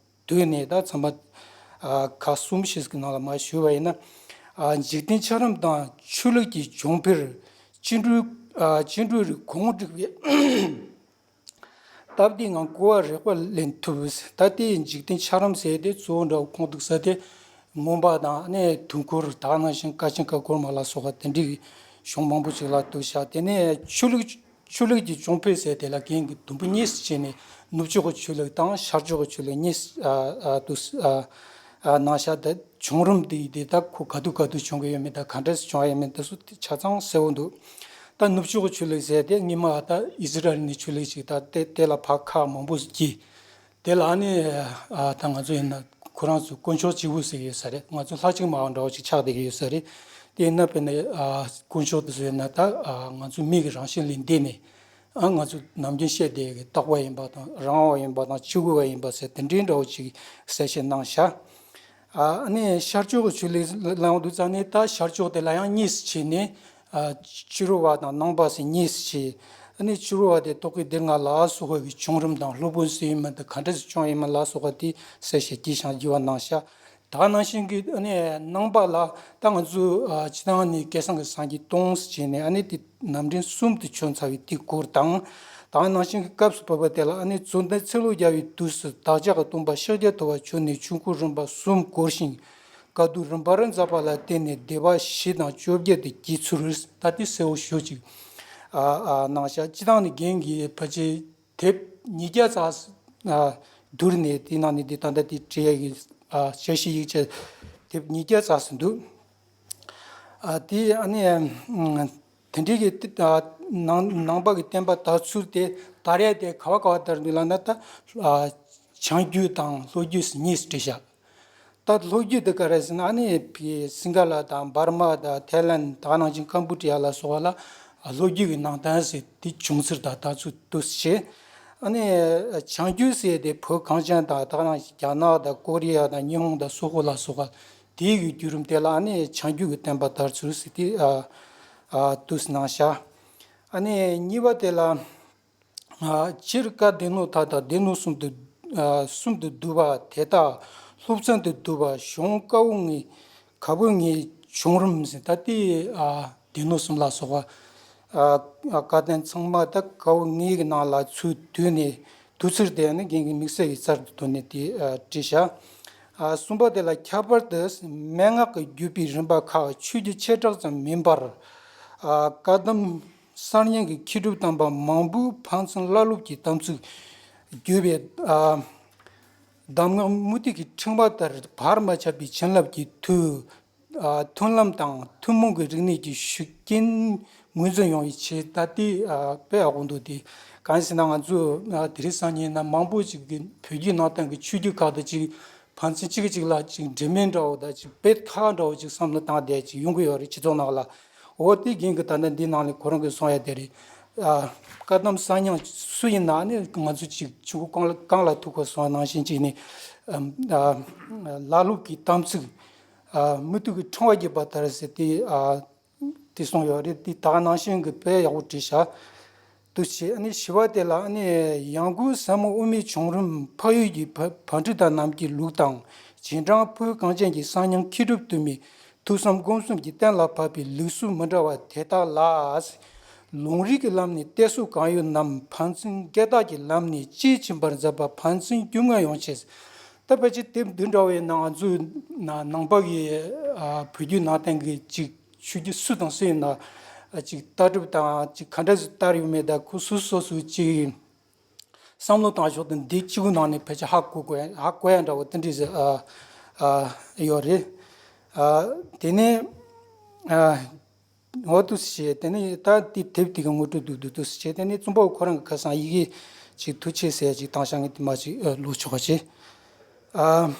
བསྡུས་ནས་ད་ཚན་པ་ཨ་ཁག་གསུམ་ཞིག་གི་ནང་ལ་མར་ཞུས་པ་ཡིན་ན། ཨ་འཇིག་རྟེན་འཆར་རིམ་དང་ཆོས་ལུགས་ཀྱི་འབྱུང་འཕེལ། བཅིངས་འགྲོལ་ཨ་བཅིངས་འགྲོལ་རིང་གོང་འགྲིལ་བའི་སྟབས་བདེའི་ངང་གོ་བ་རེག་པ་ལེན་ཐུབ། ད་ལྟའི་འཇིག་རྟེན་འཆར་རིམ་ཟེར་དེ་གཙོ་བོ་འདྲ་བོ་ཁུངས་གཏུགས་ས་དེ་མངོན་པ་དང་ནས་དུས་འཁོར། དེ་ནང་བཞིན་ཀ་ཆེན་ཀ་གོར་མ་ལ་སོགས་པ་དེ་འདྲའི་གཞུང་མང་པོ་ཞིག་ལ་གཏུགས་ཤག་དེ་ནས་ཆོས་ལུགས་ཆོས་ལུགས་ཀྱི་འབྱུང་འཕེལ་ཟེར་དེ་ལ་རྒན་གྱིས་དུམ་བུ་གཉིས་སུ་ཕྱེ་ནས། ནུབ་ཕྱོགས་ཀྱི་ཆོས་ལུགས་དང་ཤར་ཕྱོགས་ཀྱི་ཆོས་ལུགས་གཉིས་སུ་ཨ་ཨ་དུ་ཨ་ཨ་གནང་ཤག་དེ་བྱུང་རིམ་དེ་དེ་ད་ཁོ་ག་དུས་ག་དུས་བྱུང་གི་ཡོད་མེད་དང་ག་འདྲས་སུ་བྱུང་ཡོད་མེད་དེ་ཚོ་ཆ་ཚང་གསལ་བོ་འདུག་ད་ནུབ་ཕྱོགས་ཀྱི་ཆོས་ལུགས་ཟེར་དེ་སྔོན་མ་ད་ཨི་སི་ར་ཨེལ་ནས་ཆོས་ལུགས་ཤིག་ད་དེ་དེ་ལ་ཕར་ཁག་མང་པོ་ཞིག་གིས། དེ་ལ་ནི་ཨ་ད་ང་ཚོ་ཡིན་ན་ ཁོ་རང་ཚོ་དཀོན་མཆོག་གཅིག་པུ་ཟེར་གྱི་ཡོད་ས་རེད། ང་ཚོ་ལྷ་གཅིག་མ་འདྲ་བ་ཅིག་ཆགས་བསྡད་ཀྱི་ཡོད་ས་རེད། དེ་ཡིན་ན་དཔེར་ན་ཨ་དཀོན་མཆོག་དེ་ཚོ་ཡིན་ན་ད་ཨ་ང་ཚོ་མི་གི་རང་བཞིན་ལས་འདས་ནས། ཨ་ང་ཚོ་ནམ་རྒྱུན་བཤད་བསྡད་ཀྱི་རྟག་པ་ཡིན་པ་དང་། རང་དབང་བ་ཡིན་པ་དང་། གཅིག་པུ་བ་ཡིན་པ་ཟེར་དེ་འདྲའི་འདྲ་བོ་ཅིག་གསལ་བཤད་གནང་ཤག་ཨ་ནི་ཤར་ཕྱོགས་ཀྱི་ཆོས་ལུགས་ལ་ཡོང་དུས་ཙང་ནས། ད་ཤར་ཕྱོགས་དེ་ལ་ཡང་གཉིས་སུ་ཕྱེ་ནས། ཨ་ཕྱི་རོལ་བ་དང་ནང་པ་ཟེར་གཉིས་སུ་ཕྱེ། ཨ་ནི་ཕྱི་རོལ་བ་དེ་རྟོག་གེ་སྡེ་ལྔ་ལ་སོགས་པའི་བྱུང་རིམ་དང་། སློབ་དཔོན་སུ་ཡིན་མིན་དང་། ག་འདྲ་ཞིག་བྱུང་ཡིན་མིན་ལ་སོགས་པ་དེ་གསལ་བཤད་རྒྱས་ཤིང་རྒྱས་པ་གནང་ཤག་ད་ག་ནང་བཞིན་གྱི་ཨ་ནི་ནང་པ་ལ་ད་ང་ཚོ་ཨ་སྤྱིར་བཏང་ནས་བསྐལ་བཟང་གི་སངས་རྒྱས་སྟོང་ཟེར་བྱས་ནས། ཨ་ནི་དེ་ནམ་རིམ་གསུམ་དུ་བྱོན་ཚར་བའི་དེའི་སྐོར་དང་། ད་ག་ནང་བཞིན་གྱི་སྐབས་སུ་བབ་པ་དེ་ལ། ཨ་ནི་མཚོ་ལྡན་ཚེ་ལོ་བརྒྱ་པའི་དུས་སུ་བདག་ཅག་གི་སྟོན་པ་ཤཱཀྱ་ཐུབ་པ་བྱོན་ནས་ཆོས་འཁོར་རིམ་པ་གསུམ་བསྐོར་ཞིང་། དཀའ་སྡུག་རིམ་པར་མཛད་པ་ལ་བརྟེན་ནས་སྡེ་པ་བཞི་དང་བཅོ་བརྒྱད་དུ་བགྱིས་ཚུལ། ད་དེ་གསལ་བོ་ཞེ་པོ་ཅིག་ཨ་ཨ་གནང་ཤག་སྤྱིར་བཏང་ནས་རྒན་གྱིས་ཕལ་ཆེར་དེབ་ཉིས་བརྒྱ་ཙམ་ཨ་བསྡུར་ནས། དེའི་ནང་ནས་འདི་ད་ལྟ་དེ་བྲིས་ཡག་གི་ཨ་འཆར་གཞི་ཡིག་ཆ་དེབ་ཉིས་བརྒྱ་ཙམ་ཞིག་འདུག་ཨ་དེ་ཨ་ནི་ཨ་དེ་འདྲའི་གི་ཨ་ནང་ནང་པ་གི་བསྟན་པ་དར་ཚུལ་དེ་དར་ཡག་དེ་ག་བ་ག་བ་དར་འདུག་ལབ་ན། ད་ཨ་བྱང་རྒྱུད་དང་ལྷོ་རྒྱུད་ཟེར་གཉིས་སུ་བྲིས་ཤག་ད་ལྷོ་རྒྱུད་དེ་ག་རེ་ཟེར་ན། ཨ་ནི་ཕི་སིང་ག་ལ་དང་འབར་མ་དང་ཐའི་ལན། ད་ག་ནང་བཞིན་ཀམ་པུ་ཅི་ཡ་ལ་སོགས་པ་ལ་ལྷོ་རྒྱུད་ཀྱི་ནང་བསྟན་ཟེར་དེ་བྱུང་ཚུལ་དང་དར་ཚུལ་འདུག་སེ་བྱས། ཨ་ནི་བྱང་རྒྱུད་ཟེར་དེ་བོད་གངས་ཅན་དང་། ད་ག་ནང་བཞིན་རྒྱ་ནག་དང་ཀོ་རི་ཡ་དང་ཉི་ཧོང་དང་སོག་པོ་ལ་སོགས་པ་དེའི་གི་བརྒྱུད་རིམ་དེ་ལ་ཨ་ནི་བྱང་རྒྱུད་ཀྱི་བསྟན་པ་དར་ཚུལ་ཟེར་དེ་ཨ་ཨ་འདུག་སེ་གནང་ཤག་ཨ་ནི་གཉིས་པ་དེ་ལ། ཨ་སྤྱིར་བཀའ་སྡེ་སྣོད་མཐའ་དང་སྡེ་སྣོད་གསུམ་དུ་ཨ་གསུམ་དུ་བསྡུས་པ། དེ་དག་སློབ་ཚན་དུ་བསྡུས་པ། གཞུང་བཀའ་པོད་ལྔའི་བཀའ་པོད་ལྔའི་བྱུང་རིམ་ཟེར། ད་དེ་ཨ་སྡེ་སྣོད་གསུམ་ལ་སོགས་པ་ཨ་ཨ་བཀའ་བསྟན་ཚང་མ་ད་བཀའ་པོད་ལྔའི་ནང་ལ་ཚུར་བསྡུས་ནས། བསྡུས་ཚུལ་དེ་ནི་རྒན་གྱིས་དམིགས་བསལ་གྱི་རྩལ་དུ་བཏོན་ནས་དེ་ཨ་བྲིས་ཤག་ཨ་གསུམ་པ་དེ་ལ། ཁྱད་པར་དུ་མན་ངག་གི་བརྒྱུད་པའི་རིམ་པ་ཁག་ཆོས་ཀྱི་བྱེ་བྲག་ཙམ་མིན་པར། ཨ་བཀའ་གདམས་གསར་རྙིང་གི་མཁས་གྲུབ་དམ་པ་མང་པོའི་ཕན་ཚུན་བླ་སློབ་ཀྱི་དམ་ཚིག་བརྒྱུད་པའི་ཨ་གདམས་ངག་མུ་ཏིག་གི་ཕྲེང་བ་ལྟར་བར་མ་ཆད་པའི་བྱིན་རླབས་ཀྱི་མཐུ། ཨ་མཐུན་ལམ་དང་ཐུན་མོང་གི་རིག་གནས་ཀྱི་ཤུགས་རྐྱེན་ངོས་འཛིན་ཡོང་བའི་ཆེད། ད་ལྟའི་ཨ་དཔེ་ཡག་པོ་འདུག་དེ་གང་ཡིན་ཟེར་ན། ང་ཚོ་ཨ་དེ་རིང་སང་ཉིན་ན་མང་པོ་ཅིག་གིས་བོད་བརྒྱུད་ནང་བསྟན་གྱི་ཆོས་བརྒྱུད་ཁག་དང་ཅིག་ཕན་ཚུན་གཅིག་གིས་གཅིག་ལ་ཅིག་འབྲེལ་མོལ་འདྲ་བོ་དང་། ཅིག་དཔེ་ཁག་འདྲ་བོ་ཅིག་བསམ་བློ་བཏང་བསྡད་ཅིག་ཡོང་གི་ཡོད་རེད། སྤྱི་ཚོགས་ནང་ལ། འོ་དེ་རྒན་གྱིས་ད་ལྟ་འདི་ནང་ལ་ཁོ་རང་གིས་གསུང་ཡ་དེ་རེད། ཨ་བཀའ་གདམས་གསར་རྙིང་སུ་ཡིན་ན་ནི་ང་ཚོ་ཅིག་ཆུ་བོ་གངས་ལ་གངས་ལ་ཐུག་པ་སོང་བ་ནང་བཞིན་ཅིག་ནི། ཨ་ཨ་བླ་སློབ་ཀྱི་དམ་ཚིག་ཨ་མུ་ཏིག་གི་ཕྲེང་བ་བརྒྱུད་པ་ལྟར་ཟེར་དེ། ཨ་དེ་གསུངས་ཡོད་རེད། དེ་ད་ག་ནང་བཞིན་གྱི་དཔེ་ཡག་པོ་བྲིས་ཤག་འདུག་སེ། ཨ་ནི་བཞི་པ་དེ་ལ། ཨ་ནི་ཡང་སྒོས་ཟབ་མོ་དབུ་མའི་བྱུང་རིམ་འཕགས་ཡུལ་གྱི་བ་བྷ་དྲི་ཏ་རྣམས་ཀྱི་ལུགས་དང་། རྗེས་འབྲང་བོད་གངས་ཅན་གྱི་གསར་རྙིང་མཁས་གྲུབ་དུ་མའི་ཐོས་བསམ་སྒོམ་གསུམ་གྱིས་གཏན་ལ་ཕབ་པའི་ལུགས་སྲོལ་མི་འདྲ་བ་དེ་དག་ལ། ལུང་རིགས་ཀྱི་ལམ་ནས་གཏད་སོ་གང་ཡོད་རྣམས་ཕན་ཚུན་བསྐྱེད་བརྡ་གྱི་ལམ་ནས་དཔྱིས་ཕྱིན་པར་མཛད་པ་ཕན་ཚུན་རྒྱུས་མངའ་ཡོང་ཆེད། ད་ཕལ་ཆེར་དེབ་འདི་འདྲ་བའི་ནང་ང་ཚོའི་ནང་ནང་པ་གི་ཨ་བོད་བརྒྱུད་ནང་བསྟན་གྱི་ཅིག་ཆོས་བརྒྱུད་སུ་དང་སུ་ཡིན་ན། ཨ་ཅིག་ལྟ་གྲུབ་དང་ཅིག་ག་འདྲ་ཞིག་ལྟར་ཡོད་མེད། ད་ཁོ་སོ་སོ་སོའི་ཅིག་བསམ་བློ་བཏང་ཕྱོགས་དེ་འདི་གཅིག་པུའི་ནང་ནས་ཕལ་ཆེར་ཧ་གོ་དགོས་ཧ་གོ་ཡ་འདྲ་བོ་དེ་འདྲ་ཞིག་ཨ་ཨ་ཡོད་རེད། ཨ་དེ་ནས་ཨ་འོ་འདུག་སེ་བྱས། དེ་ནས་ད་དེ་དེབ་དེ་གི་ངོ་སྤྲོད་འདུག་འདུག་འདུག་སེ་བྱས། དེ་ནས་རྩོམ་པ་པོ་ཁོ་རང་གི་ཁ་སང་ཡི་གེ་ཅིག་ཐུགས་ཆེ་ཟེར་ཡ་ཅིག་བཏང་བཞག་ངས་དེ་མ་ཅིག་ཨ་ཀློག་ཆོག་པ་བྱས། ཨ་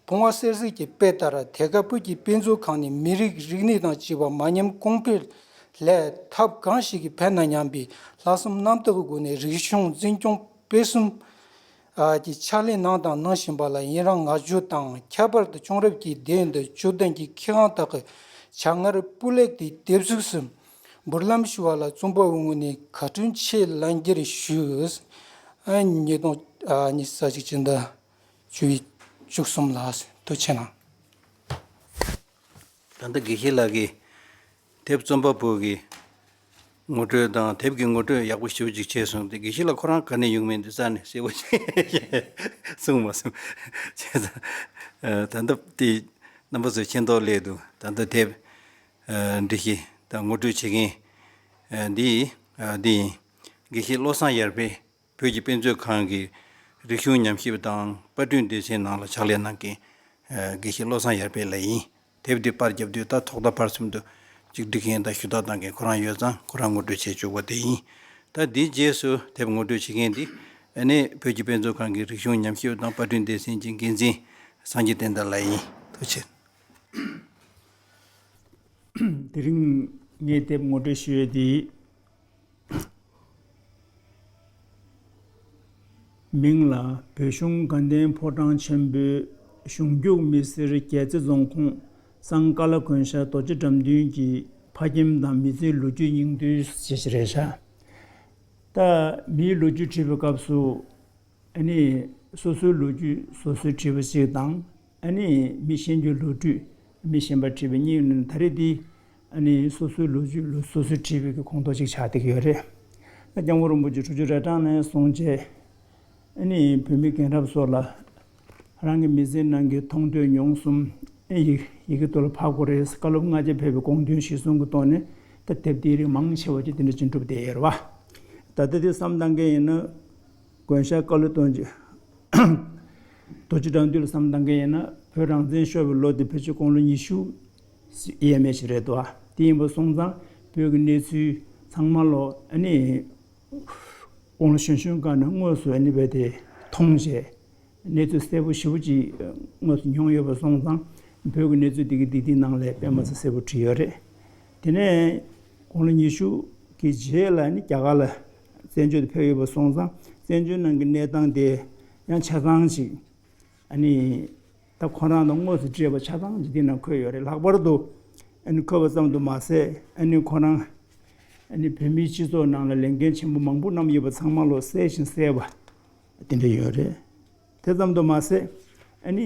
བུང་བ་གསེར་གཟིགས་ཀྱི་དཔེ་ལྟར། དེ་སྐབས་བོད་ཀྱི་དཔེ་མཛོད་ཁང་ནས་མི་རིགས་རིག་གནས་དང་བཅས་པ་མ་ཉམས་གོང་འཕེལ་སླད་ཐབས་གང་ཞིག་གིས་ཕན་ན་སྙམ་པའི་ལྷག་བསམ་རྣམ་དག་གི་སྒོ་ནས་རིག་གཞུང་འཛིན་སྐྱོང་སྤེལ་གསུམ་གྱི་ཕྱག་ལས་གནང་དང་གནང་བཞིན་པ་ལ། ཡུན་རིང་བསྔགས་བརྗོད་དང་། ཁྱད་པར་དུ་བྱུང་རབས་ཀྱི་སྡེ་འདི་བཅུ་བདུན་གྱི་མཁས་དབང་དག་གི་བྱ་ངར་སྤུས་ལེགས་དེ་དེབ་གཟུགས་སུ་འབུལ་ལམ་ཞུ་བ་ལ་རྩོམ་པ་པོའི་ངོས་ནས་བཀའ་དྲིན་ཆེ་ལན་འདེབས་ཞུ། ཨ་ཉིས་སྟོང་ཨ་ཉི་ཤུ་རྩ་གཅིག་སྤྱི་ཟླ་བཅུ་པའི་བཅུ་གསུམ་ལ། ཐུགས་རྗེ་གནང་། ད་ལྟ་དགེ་བཤེས་ལགས་ཀྱིས་དེབ་རྩོམ་པ་པོ་གི་ངོ་སྤྲོད་དང་དེབ་ཀྱི་ངོ་སྤྲོད་ཡག་པོ་ཞེ་པོ་ཅིག་བྱས་སོང་སྟེ། དགེ་བཤེས་ལགས་ཁོ་རང་ག་ནས་ཡོང་མིན་འདི་རྩ་ནས་གསལ་པོ་ཅིག་གསུངས་མ་སོང་། བྱས་ཙང་ཨ་ད་ལྟ་དེ་རྣམ་པ་ཚོས་མཁྱེན་རྟོགས་སླེབས་འདུག་ད་ལྟ་དེབ་ཨ་འབྲི་མཁན་དང་ངོ་སྤྲོད་བྱེད་མཁན་ཨ་འདི་ཨ་འདི་ཡིན། དགེ་བཤེས་བློ་བཟང་ཡར་འཕེལ། བོད་ཀྱི་དཔེ་མཛོད་ཁང་གི་རིག་གཞུང་ཉམས་ཞིབ་དང་པར་སྐྲུན་སྡེ་ཚན་ནང་ལ་ཕྱག་ལས་གནང་མཁན་ཨ་དགེ་བཤེས་བློ་བཟང་ཡར་འཕེལ་ལགས་ཡིན། དེབ་འདི་པར་བརྒྱབ་དུས་ད་ཐོག་མཐའ་བར་གསུམ་དུ་ཅིག་སྒྲིག་མཁན་དང་ཞུ་དག་གཏང་མཁན་ཁོ་རང་ཡོད་ཙང་ཁོ་རང་ངོ་སྤྲོད་བྱས་བཅུག་པ་དེ་ཡིན། ད་འདིའི་རྗེས་སུ་དེབ་ངོ་སྤྲོད་བྱེད་མཁན་འདི་ཨ་ནི་བོད་ཀྱི་དཔེ་མཛོད་ཁང་གི་རིག་གཞུང་ཉམས་ཞིབ་དང་པར་སྐྲུན་སྡེ་ཚན་གྱི་འགན་འཛིན་ སངས་རྒྱས་བསྟན་དར་ལགས་ཡིན། ཐུགས་རྗེ་ཆེ། དེ་རིང་ངས་དེབ་ངོ་སྤྲོད་ཞུ་ཡས་དེ། མིང་ལ་བོད་གཞུང་དགའ་ལྡན་ཕོ་བྲང་ཆེན་པོའི་གཞུང་རྒྱུག་མི་སེར་རྒྱལ་རྩེ་རྫོང་ཁོངས་གཙང་ཀ་ལ་དགོན་ཤར་རྡོ་རྗེ་འགྲམ་མདུན་གྱི་ཕ་ཁྱིམ་དང་མི་ཚེའི་ལོ་རྒྱུས་སྙིང་བསྡུས་ཞེས་རེད་ཤག་ད་མིའི་ལོ་རྒྱུས་བྲིས་པའི་སྐབས་སུ། ཨ་ནི་སོ་སོའི་ལོ་རྒྱུས་སོ་སོས་བྲིས་པ་ཞིག་དང་། ཨ་ནི་མི་གཞན་གྱི་ལོ་རྒྱུས་མི་གཞན་པར་བྲིས་པའི་གཉིས་ནི་ད་རེས་འདི་ཨ་ནི་སོ་སོའི་ལོ་རྒྱུས་ལོ་སོ་སོས་བྲིས་པའི་གི་ཁོངས་གཏོགས་ཅིག་ཆགས་བསྡད་ཀྱི་ཡོད་རེད། ད་སྐྱབས་མགོན་རིན་པོ་ཆེ་དྲུག་ཅུ་རེ་གྲངས་ནས་བཟུང་བྱས། ཨ་ནི་བོད་མི་རྒན་རབས་ཚོ་ལ་རང་གི་མི་ཚེའི་ནང་གི་མཐོང་ཐོས་མྱོང་གསུམ་ཨེ་ཡི་ཡི་གེ་ཐོག་ལ་ཕབ་དགོས་རེད། བཀའ་སློབ་སྔ་རྗེས་ཕེབས་པའི་དགོངས་དོན་གཞིར་བཟུང་གི་ཐོག་ནས་ད་དེབ་འདིའི་རིགས་མང་ཆེ་བ་ཅིག་དེ་འདྲ་ཅིག་གྲུབ་བསྡད་ཡོད་རེད་བ། ད་ལྟ་དེ་བསམ་བཏང་མཁན་ཡིན་ན། དགོན་ཤར་བཀའ་བློན་སྟོན་ཅིག་རྡོ་རྗེ་འགྲམ་མདུན་ལ་བསམ་བཏང་མཁན་ཡིན་ན། བོད་རང་བཙན་ཤོར་བའི་ལོ་དེ་ཕལ་ཆེར་དགུང་ལོ་ཉི་ཤུ་ཡས་མས་ཤིག་རེད་འདུག་དེ་ཡིན་པ་སོང་ཙང་བོད་ཀྱི་གནས་ཚུལ་ཚང་མ་ལོ་ཨ་ནི་དགུང་ལོ་གཞོན་གཞོན་སྒང་ནས་དངོས་སུ་ཨ་ནི་བས་དེ་མཐོང་བྱས། གནས་ཚུལ་གསལ་པོ་ཞེ་པོ་ཅིག་དངོས་སུ་མྱོང་ཡོད་པ་སོང་ཙང་། བོད་ཀྱི་གནས་ཚུལ་འདི་གི་འདི་འདིའི་ནང་ལ་དཔེ་མ་སྲིད་གསལ་པོ་བྲིས་ཡོད་རེད། དེ་ནས་དགུང་ལོ་ཉི་ཤུ་གི་རྗེས་ལ་ནི་རྒྱ་གར་ལ་བཙན་བྱོལ་དུ་ཕེབས་ཡོད་པ་སོང་ཙང་། བཙན་བྱོལ་ནང་གི་གནས་སྟངས་དེ་ཡང་ཆ་ཚང་ཞིག་ཨ་ནི་ད་ཁོ་རང་དང་དངོས་སུ་འཕྲད་པ་ཆ་ཚང་ཞིག་འདི་ནང་འཁོད་ཡོད་རེད། ལྷག་པར་དུ་ཨ་ནི་འཁོད་པ་ཙམ་དུ་མ་ཟད། ཨ་ནི་ཁོ་རང་ཨ་ནི་བོད་མིའི་སྤྱི་ཚོགས་ནང་ལ་ལས་འགན་ཆེན་པོ་མང་པོ་བསྣམས་ཡོད་པ་ཚང་མ་ལོ་གསལ་ཞིང་གསལ་བ་དེ་འདྲ་ཡོད་རེད། དེ་ཙམ་དུ་མ་ཟད། ཨ་ནི་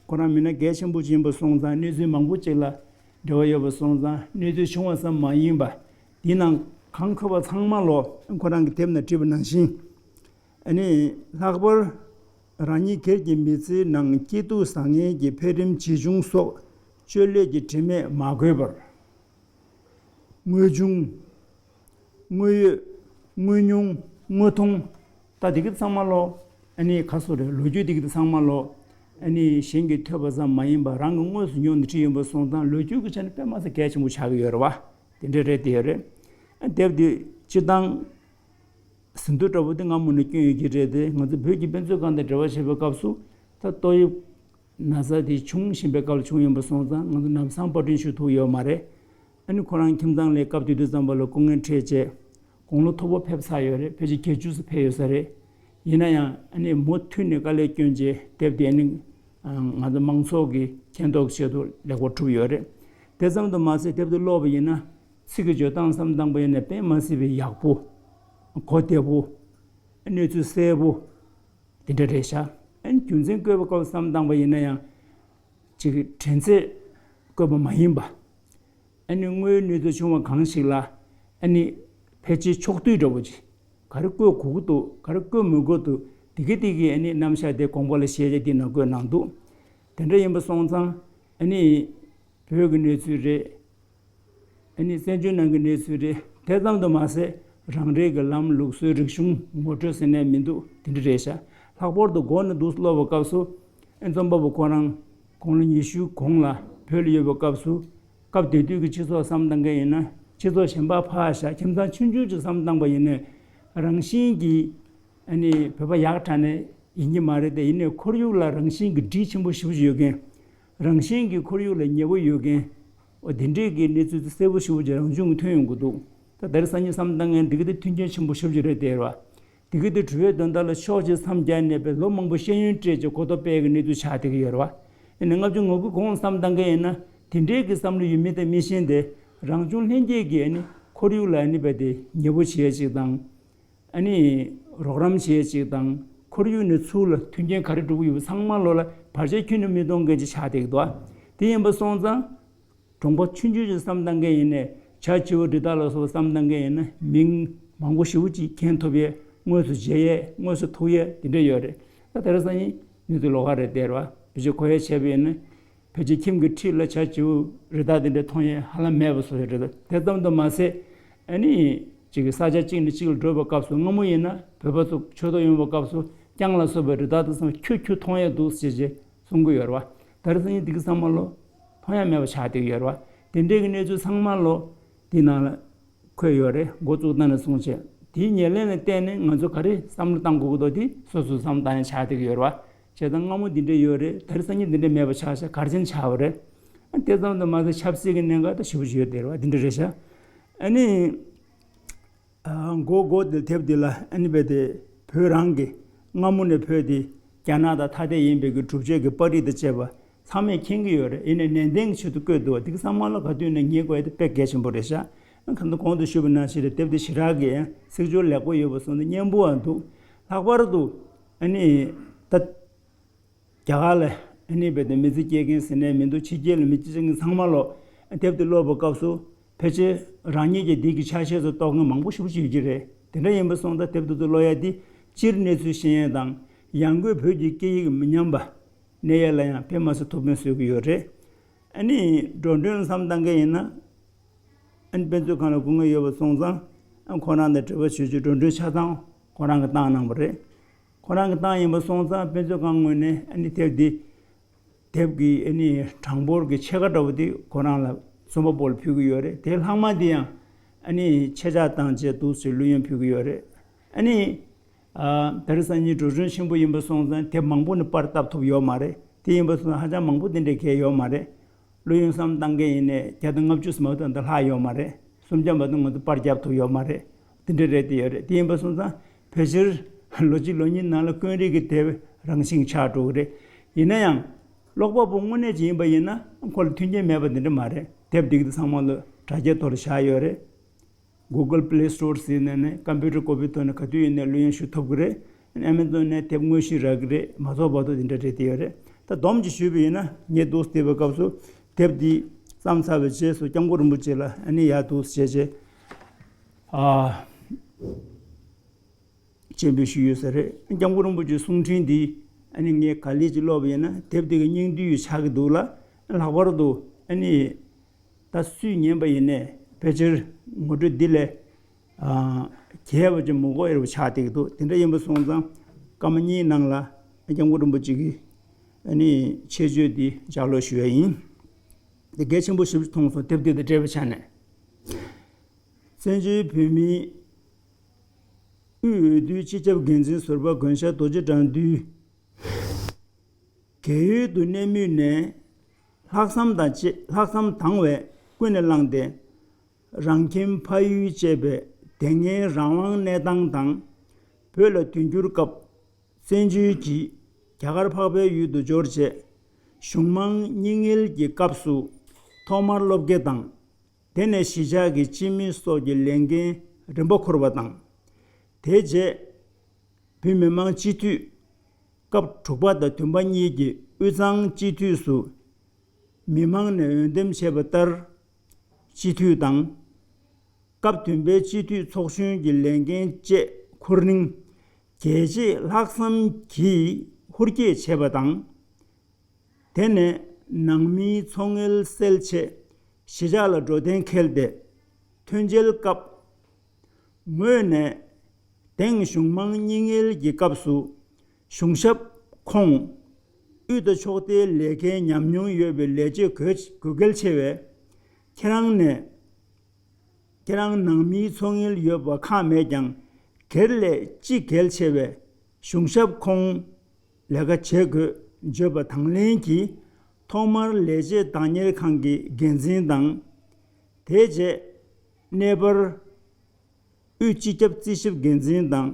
ཁོ་རང་མི་སྣ་གལ་ཆེན་པོ་ཅིག་ཡིན་པ་སོང་ཙང་། གནས་ཚུལ་མང་པོ་ཅིག་ལ་འབྲེལ་བ་ཡོད་པ་སོང་ཙང་། གནས་ཚུལ་བྱུང་བ་ཙམ་མ་ཡིན་པ་འདི་ནང་གང་འཁོད་པ་ཚང་མ་ལོ་ཁོ་རང་གི་དེབ་ནང་བྲིས་པ་ནང་བཞིན། ཨ་ནི་ལྷག་པར་རང་ཉིད་སྒེར་གྱི་མི་ཚེའི་ནང་སྐྱིད་སྡུག་བཟང་ངན་གྱི་འཕེལ་རིམ་ཇི་བྱུང་སོགས་བཅོས་བསླད་ཀྱི་དྲི་མས་མ་གོས་པར། དངོས་བྱུང་། དངོས་ཡོད། དངོས་མྱོང་དངོས་མཐོང་། ད་འདི་གི་ཚང་མ་ལོ། ཨ་ནི་ཁ་སོ་རེད། ལོ་རྒྱུས་འདི་གི་ཚང་མ་ལོ། ཨ་ནི་གཞན་གྱིས་ཐོས་པ་ཙམ་མ་ཡིན་པར་རང་གིས་དངོས་སུ་མྱོང་ནས་བྲིས་ཡོད་པ་སོང་ཙང་། ལོ་རྒྱུས་ཀྱི་ཆ་ནས་དཔེ་མ་སྲིད་གལ་ཆེན་པོ་ཆགས་ཀྱི་ཡོད་རེད་བ། དེ་འདྲ་རེད། དེ་ཡོད་རེད། ཨ། དེབ་འདི་སྤྱིར་བཏང་ཟིན་ཐོ་འདྲ་པོ་དེ་སྔ་མོ་ནས་བསྐྱོན་ཡོད་ཀྱི་རེད་དེ། ང་ཚོ་བོད་ཀྱི་དཔེ་མཛོད་ཁང་དང་འབྲེལ་བ་བྱེད་པའི་སྐབས་སུ། ད་ཏོག་དབྱིབས་ན་ཚ་དེ་བྱུང་བཞིན་པའི་སྐབས་ལ་བྱུང་ཡིན་པ་སོང་ཙང་། ང་ཚོ་ལམ་སང་པར་སྐྲུན་ཞུ་ཐུབ་ཡོད་མ་རེད། ཨ་ནི་ཁོ་རང་ཁྱིམ་ཚང་ལ་སྐབས་དེ་དུས་ཙམ་པ་ལ་སྐུ་ངལ་འཕྲད་བྱས། དགུང་ལོ་མཐོ་པོ་ཕེབས་ཚར་ཡོད་རེད། ཕལ་ཆེར་བརྒྱད་ཅུ་ཙམ་ཕེབས་ཡོད་ས་རེད། ཡིན་ན་ཡང་ཨ་ནི་མུ་མཐུད་ནས་དཀའ་ལས་བསྐྱོན་བྱས་དེབ་དེ་ཨ་ནི་ང་ཚོ་མང་ཚོགས་ཀྱི་མཁྱེན་རྟོགས་ཆེད་དུ་ལེགས་པོ་གྲུབ་ཡོད་རེད། དེ་ཙམ་དུ་མ་ཟད། དེབ་དེ་ཀློག་པ་ཡིན་ན། ཚིག་གི་བརྗོད་སྟངས་བསམ་བཏང་པ་ཡིན་ན་དཔེ་མ་སྲིད་པའི་ཡག་པོ། གོ་བདེ་པོ། གནས་ཚུལ་གསལ་པོ། དེ་འདྲ་རེད་ཤག་ཨ་ནི་རྒྱུ་མཚན་བཀོད་པའི་སྐབས་བསམ་བཏང་པ་ཡིན་ན་ཡང་། ཅིག་དྲན་ཚད་བཀོད་པ་མ་ཡིན་པ། ཨ་ནི་དངོས་ཡོད་གནས་ཚུལ་བྱུང་བ་གང་ཞིག་ལ། ཨ་ནི་ཕལ་ཆེར་ཕྱོགས་བསྡུས་འདྲ་པོ་ཅིག་ག་རེ་བཀོད་དགོས་ཀྱི་འདུག་ག་རེ་བཀོད་མི་དགོས་འདུག་དེ་གི་དེ་གི་ཨ་ནི་རྣམ་གཞག་དེ་དགོངས་པ་ལ་བཞེས་བྱས་དེ་ནང་བཀོད་གནང་འདུག་དེ་འདྲ་ཡིན་པ་སོང་ཙང་། ཨ་ནི་བོད་ཀྱི་གནས་ཚུལ་རེད། ཨ་ནི་བཙན་བྱོལ་ནང་གི་གནས་ཚུལ་རེད། དེ་ཙམ་དུ་མ་ཟད། རང་རེའི་གི་ལམ་ལུགས་སྲོལ་རིག་གཞུང་ངོ་སྤྲོད་ཟེར་ནས་མི་འདུག་དེ་འདྲ་རེད་ཤག་ལྷག་པར་དུ་མགོ་ནས་འདུག་ཀློག་པའི་སྐབས་སུ། ཨེ། རྩོམ་པ་པོ་ཁོ་རང་དགུང་ལོ་ཉི་ཤུའི་གོང་ལ་བོད་ལ་ཡོད་པའི་སྐབས་སུ། སྐབས་དེ་དུས་ཀྱི་སྤྱི་ཚོགས་བསམ་བཏང་མཁན་ཡིན་ན། སྤྱི་ཚོགས་གཞན་པ་ཕར་བཞག་ཁྱིམ་ཚང་ཆུང་ཆུང་ཅིག་བསམ་བཏང་པ་ཡིན་ན། རང་བཞིན་གྱིས་ཨ་ནི་བོད་པ་ཡག་དྲགས་ནས་ཡིན་གྱི་མ་རེད་དེ། ཡིན་ནའི་ཁོར་ཡུག་ལ་རང་བཞིན་གྱིས་སྒྲིག་ཆེན་པོ་ཞེ་པོ་ཅིག་ཡོད་མཁན། རང་བཞིན་གྱིས་ཁོར་ཡུག་ལ་ཉེ་བོ་ཡོད་མཁན། འོ། དེ་འདྲས་ཀྱི་གནས་ཚུལ་དེ་གསལ་པོ་ཞེ་པོ་ཅིག་རང་བྱུང་གིས་ཐོན་ཡོང་གི་འདུག་ད་དེང་སང་ཉིན་བསམ་བཏང་མཁན་འདི་ག་དེ་མཐུན་རྐྱེན་ཆེན་པོ་ཞེ་པོ་ཅིག་རེད་དེ་རེད་བ། དེ་ག་དེ་གྲུབ་པའི་དོན་དག་ལ་ཕྱོགས་གཅིག་མཚམས་བརྒྱབ་ནས་པའི་ལོ་མང་པོ་ཤེས་ཡོན་སྤྲད་ཅིག་གོ་རྟོགས་སྤེལ་གྱི་གནས་ཚུལ་ཆགས་བསྡད་ཀྱི་ཡོད་རེད་བ། ཡིན་ནའི་ལྔ་བཅུ་ང་དགུ་གོང་བསམ་བཏང་མཁན་ཡིན་ན། དེ་འདྲས་ཀྱི་བསམ་བློ་ཡོད་མི་དང་མི་གཞན་དེ་རང་བྱུང་ལྷན་སྐྱེས་ཀྱིས་ཨ་ནི་ཁོར་ཡུག་ལ་ཨ་ནི་པ་དེ་ཉེ་བོ་བྱེད་ཡས་ཅིག་དང་། ཨ་ནི་རོགས་རམ་བྱེད་ཅིག་དང་། ཁོར་ཡུག་ནས་ཚུར་ལ་མཐུན་རྐྱེན་ག་རེ་སྒྲུབ་ཀྱི་ཡོད་པ་ཚང་མ་ལོ་ལ་བར་ཆད་ཁྱོན་ནས་མི་གཏོང་མཁན་ཅིག་ཆགས་བསྡད་ཀྱི་འདུག་ཨ། དེ་ཡིན་པ་སོང་ཙང་། གྲོང་པ་ཆུང་ཆུང་ཅིག་བསམ་བཏང་མཁན་ཡིན་ནའི། བྱ་བྱིའུ་རི་དྭགས་ལ་སོགས་བསམ་བཏང་མཁན་ཡིན་ན། མིང་མང་པོ་ཞེ་པོ་ཅིག་མཁྱེན་ཐུབ་ཡས། དངོས་སུ་མཇལ་ཡས། དངོས་སུ་ཐུག་ཡས་དེ་འདྲ་ཡོད་རེད། ད་དེང་སང་ཉིན་ནི་དུ་ལོགས་ཀ་རེད་དེ་རེད་བ། བེད་སྤྱོད་གོ་ཡས་བྱས་པ་ཡིན་ན། ཕལ་ཆེར་ཁྱིམ་གྱི་འཁྲིས་ལ་བྱ་བྱིའུ་རི་དྭགས་དེ་འདྲ་མཐོང་ཡས་ཧ་ལམ་མེད་པ་བཟོ་ཡས་རེད། དེ་ཙམ་དུ་མ་ཟད། ཨ་ནི་ཅིག་གི་ས་ཆ་གཅིག་ནས་གཅིག་ལ་འགྲོ་བའི་སྐབས་སུ། སྔ་མོ་ཡིན་ན་བོད་པ་ཚོ་ཆོས་ཐོག་ཡོང་བའི་སྐབས་སུ། རྐྱང་ལ་སོགས་པའི་རི་དྭགས་དེ་ཚོ་ཁྱུ་ཁྱུ་མཐོང་ཡས་འདུག་ཟེར་བྱས་གསུང་གི་ཡོད་རེད་བ། དེང་སང་ཉིན་འདི་གི་ཚང་མ་ལོ་མཐོང་ཡས་མེད་པ་ཆགས་བསྡད་ཀྱི་ཡོད་རེད་བ། དེ་འདྲའི་གི་གནས་ཚུལ་ཚང་མ་ལོ་འདི་ནང་ལ་འཁོད་ཡོད་རེད། འགོ་བཙུགས་སྟངས་ནས་བཟུང་བྱས། དེའི་ཉེར་ལེན་ལ་བརྟེན་ནས་ང་ཚོ་ག་རེ་བསམ་བློ་བཏང་དགོས་ཀྱི་འདུག་དེ་སོ་སོས་བསམ་བློ་བཏང་ཡས་ཆགས་བསྡད་ཀྱི་ཡོད་རེད་བ། བྱས་ཙང་སྔ་མོ་འདི་འདྲ་ཡོད་རེད། ད་རེས་སང་ཉིན་འདི་འདྲ་མེད་པ་ཆགས་ཤག་ག་རེ་བྱས་ནས་ཆགས་པ་རེད། ཨ་དེ་ཙམ་དུ་མ་ཟད་ཆབ་སྲིད་ཀྱི་གནད་འགག་ད་ཞེ་པོ་ཅིག་ཡོད་དེ་རེད་བ། འདི་འདྲ་རེད་ཤག་ཨ་ནི། ཨ་མགོ་མགོ་དེ་དེབ་འདི་ལ་ཨ་ནི་རྦད་དེ་བོད་རང་གི་སྔ་མོ་ནས་བོད་དེ་རྒྱ་ནག་དང་ཐ་དད་ཡིན་པའི་གི་སྒྲུབ་བྱེད་ཀྱི་པར་རིས་དང་བཅས་པ་ཚང་མས་མཁྱེན་གྱི་ཡོད་རེད། ཡིན་ནའི་ནན་ཏན་གྱི་ཆེད་དུ་བཀོད་འདུག་བ། འདི་གི་ཚང་མ་ལ་ག་དུས་ནས་ངེས་དགོས་ཡ་དེ་དཔེ་གལ་ཆེན་པོ་རེད་ཤག་ཨ་གང་ལྟར་གོང་དུ་ཞུས་པ་ནང་བཞིན་རེད། དེབ་འདི་ཞེ་དྲག་གི་ཚིག་སྦྱོར་ལེགས་པོ་ཡོད་པ་སོང་ཙང་སྙན་པོའང་འདུག་ལྷག་པར་དུ་ཨ་ནི་ད། རྒྱ་གར་ལ་ཨ་ནི་རྦད་དེ་མི་ཚེ་སྐྱེལ་མཁན་ཟེར་ནས་མི་འདུག་ཕྱི་རྒྱལ་ལ་མི་ཚེ་སྐྱེལ་མཁན་ཚང་མ་ལོ་དེབ་དེ་ཀློག་པའི་སྐབས་སུ་ཕལ་ཆེར་རང་ཉིད་ཀྱི་འདི་གི་ཆ་ཤས་སུ་གཏོགས་མཁན་མང་པོ་ཞེ་པོ་ཅིག་ཡོད་ཀྱི་རེད། དེ་འདྲ་ཡིན་པ་སོང་ཙང་དེབ་དེ་ཚོ་ཀློག་ཡ་འདི་སྤྱིར་གནས་ཚུལ་ཤེས་ཡ་དང་ཡང་སྒོས་བོད་ཀྱི་སྐད་ཡིག་མི་ཉམས་པ་གནས་ཡ་ལ་ཡང་དཔེ་མ་སྲིད་ཐུགས་ཕན་གསོས་ཀྱི་ཡོད་རེད། ཨ་ནི་འགྲོ་གྲོན་བསམ་བཏང་མཁན་ཡིན་ན། ཨ་ནི་དཔེ་མཛོད་ཁང་ལ་སྒུག་མཁན་ཡོད་པ་སོང་ཙང་ཨ་ཁོ་རང་དང་འབྲེལ་བ་བྱེད་རྒྱུ་འགྲོ་གྲོན་ཆ་ཚང་ཁོ་རང་གིས་བཏང་གནང་བ་རེད། ཁོ་རང་གིས་བཏང་ཡིན་པ་སོང་ཙང་དཔེ་མཛོད་ཁང་ངོས་ནས་ཨ་ནི་དེབ་འདི་དེབ་ཀྱི་ཨ་ནི་གྲངས་འབོར་གྱི་ཕྱེད་ཀ་འདྲ་བོ་དེ་ཁོ་རང་ལ་རྩོམ་པ་པོ་ལ་ཕུལ་གྱི་ཡོད་རེད། དེ་ལྷག་མ་དེ་ཡང་ཨ་ནི་ཆེད་བཅག་བཏང་བྱས་འདུག་ཅེས་ལོ་ཡོན་ཕུལ་གྱི་ཡོད་རེད། ཨ་ནི། ཨ་ད་རེས་སང་ཉིན་འགྲོ་གྲོན་ཆེན་པོ་ཡིན་པ་སོང་ཙང་དེབ་མང་པོ་ནི་པར་བཏབ་ཐུབ་ཡོད་མ་རེད། དེ་ཡིན་པ་སོང་ཙང་ཧ་ཅང་མང་པོ་དེ་འདྲའི་གལ་ཡོད་མ་རེད། ལོ་ཡོན་བསམ་བཏང་མཁན་ཡིན་ནའི་བརྒྱ་དང་ལྔ་བཅུ་ཙམ་མ་གཏོགས་འདི་ལྷག་ཡོད་མ་རེད། སུམ་བརྒྱ་མ་གཏོགས་ང་ཚོ་པར་བརྒྱབ་ཐུབ་ཡོད་མ་རེད། དེ་འདྲ་རེད་དེ་ཡོད་རེད། དེ་ཡིན་པ་སོང་ཙང་ཕལ་ཆེར་ལོ་གཅིག་ལོ་གཉིས་ནང་ལ་དཀོན་རིགས་ཀྱི་དེབ་རང་བཞིན་ཆགས་འགྲོ་གི་རེད། ཡིན་ན་ཡང་། ཀློག་པ་པོ་དངོས་གནས་ཅིག་ཡིན་པ་ཡིན་ན་ཁོ་ལ་མཐུན་རྐྱེན་མེད་པ་འདི་འདྲ་མ་རེད། དེབ་འདི་གི་ཚང་མ་ལ་དྲ་རྒྱའི་ཐོག་ལ་བཞག་ཡོད་རེད། Google Play Store ཟེར་ནས་ནས་ཀམ་པུ་ཊར་ཀོ་པི་ཐོག་ནས་ག་དུས་ཡིན་ནའི་ལོ་ཡོན་ཞུ་ཐུབ་ཀྱི་རེད། Amazon ནས་དེབ་དངོས་གཞི་རག་གི་རེད། མ་རྫོགས་བར་དུ་འདི་འདྲ་རེད་དེ་ཡོད་རེད། ད་སྡོམ་གྱིས་ཞུས་པ་ཡིན་ན་ངས་འདུག་བལྟས་པའི་སྐབས་སུ་དེབ་འདི་བརྩམས་ཚར་བའི་རྗེས་སུ་སྐྱབས་མགོན་རིན་པོ་ཆེ་ལ་ཨ་ནི་ཡར་འདུག་བྱས་རྗེས། ཨ། སྤྱན་འབུལ་ཞུས་ཡོད་ས་རེད། སྐྱབས་མགོན་རིན་པོ་ཆེའི་གསུང་འཕྲིན་འདི་ཨ་ནི་ངས་ག་ལེར་ཅིག་ཀློག་པ་ཡིན་ན་དེབ་འདི་གི་སྙིང་བསྡུས་ཆགས་ཀྱི་འདུག་ལ། ལྷག་པར་དུ་ཨ་ནི་ད་སུས་ཉན་པ་ཡིན་ནའི་ཕལ་ཆེར་ངོ་སྤྲོད་འདི་ལས་ཨ་རྒྱས་པ་ཅིག་མི་དགོས་ཡ་རུ་ཆགས་བསྡད་ཀྱི་འདུག་དེ་འདྲ་ཡིན་པ་སོང་ཙང་སྐར་མ་གཉིས་ནང་ལ་སྐྱབས་མགོན་རིན་པོ་ཆེ་གི་ཨ་ནི་ཆེད་བརྗོད་འདི་ལྗགས་ཀློག་ཞུ་ཡ་ཡིན། འདི་གལ་ཆེན་པོ་ཞེ་པོ་ཅིག་མཐོང་སོང་། དེབ་འདི་དང་འབྲེལ་བའི་ཆ་ནས། བཙན་བྱོལ་བོད་མིའི་དབུས་འོས་བསྡུའི་སྤྱི་ཁྱབ་འགན་འཛིན་ཟུར་པ་དགོན་ཤར་རྡོ་རྗེ་དགྲ་འདུལ། རྒས་ཡོལ་དུ་གནས་མུས་ནས་ལྷག་བསམ་དང་བཅས་ལྷག་བསམ་དང་བས་ཀུན་ནས་བསླངས་ཏེ། རང་ཁྱིམ་ཕ་ཡུལ་བཅས་པའི་དེ་སྔའི་རང་དབང་གནས་སྟངས་དང་། བོད་ལ་དུས་འགྱུར་སྐབས་བཙན་བྱོལ་གྱིས་རྒྱ་གར་འཕགས་པའི་ཡུལ་དུ་འབྱོར་རྗེས། གཞུང་མང་གཉིད་ངལ་གྱི་སྐབས་སུ་ཐོག་མར་སློབ་དགེ་དང་། དེ་ནས་གཞིས་ཆགས་ཀྱི་སྤྱི་མི་སོགས་ཀྱི་ལས་འགན་རིམ་པ་འཁུར་བ་དང་། དེ་རྗེས་བོད་མི་མང་སྤྱི་འཐུས་སྐབས་དྲུག་པ་དང་བདུན་པ་གཉིས་ཀྱི་དབུས་གཙང་སྤྱི་འཐུས་སུ་མི་མང་ནས་འོས་འདེམས་བྱས་པ་ལྟར་སྤྱི་འཐུས་དང་། སྐབས་བདུན་པའི་སྤྱི་འཐུས་ཚོགས་གཞོན་གྱི་ལས་འགན་བཅས་འཁུར་རིང་རྒྱལ་གཅེས་ལྷག་བསམ་གྱིས་ཧུར་བསྐྱེད་བྱས་པ་དང་། དེ་ནས་ནང་མིའི་ཚོང་ངལ་སེལ་ཆེད་གཞིས་ཆགས་ལ་འགྲོ་གཏན་འཁེལ་ཏེ། ཐོན་འབྱེད་སྐབས་ངོས་ནས་དེང་གཞུང་མང་གཉིད་ངལ་གྱི་སྐབས་སུ་གཞུང་ཞབས་ཁོངས་དབུས་དང་ཕྱོགས་མཐའི་ལས་ཀའི་ཉམས་མྱོང་ཡོད་པའི་ལས་བྱེད་དགོས་དགོས་གལ་ཆེ་བས། ཁྱེད་རང་ནས། ཁྱེད་རང་ནང་མིའི་ཚོང་ངལ་ཡོད་པ་ཁག་མེད་ཀྱང་། སྒེར་ལས་སྤྱི་གལ་ཆེ་བས་གཞུང་ཞབས་ཁོངས་ལས་ཀ་བྱེད་དགོས་བརྗོད་པ་དང་ལེན་གྱིས། ཐོག་མར་ལས་བྱེད་བདག་གཉེར་ཁང་གི་འགན་འཛིན་དང་། དེ་རྗེས་གནས་སྤར་དབུས་སྤྱི་ཁྱབ་རྩིས་ཞིབ་འགན་འཛིན་དང་།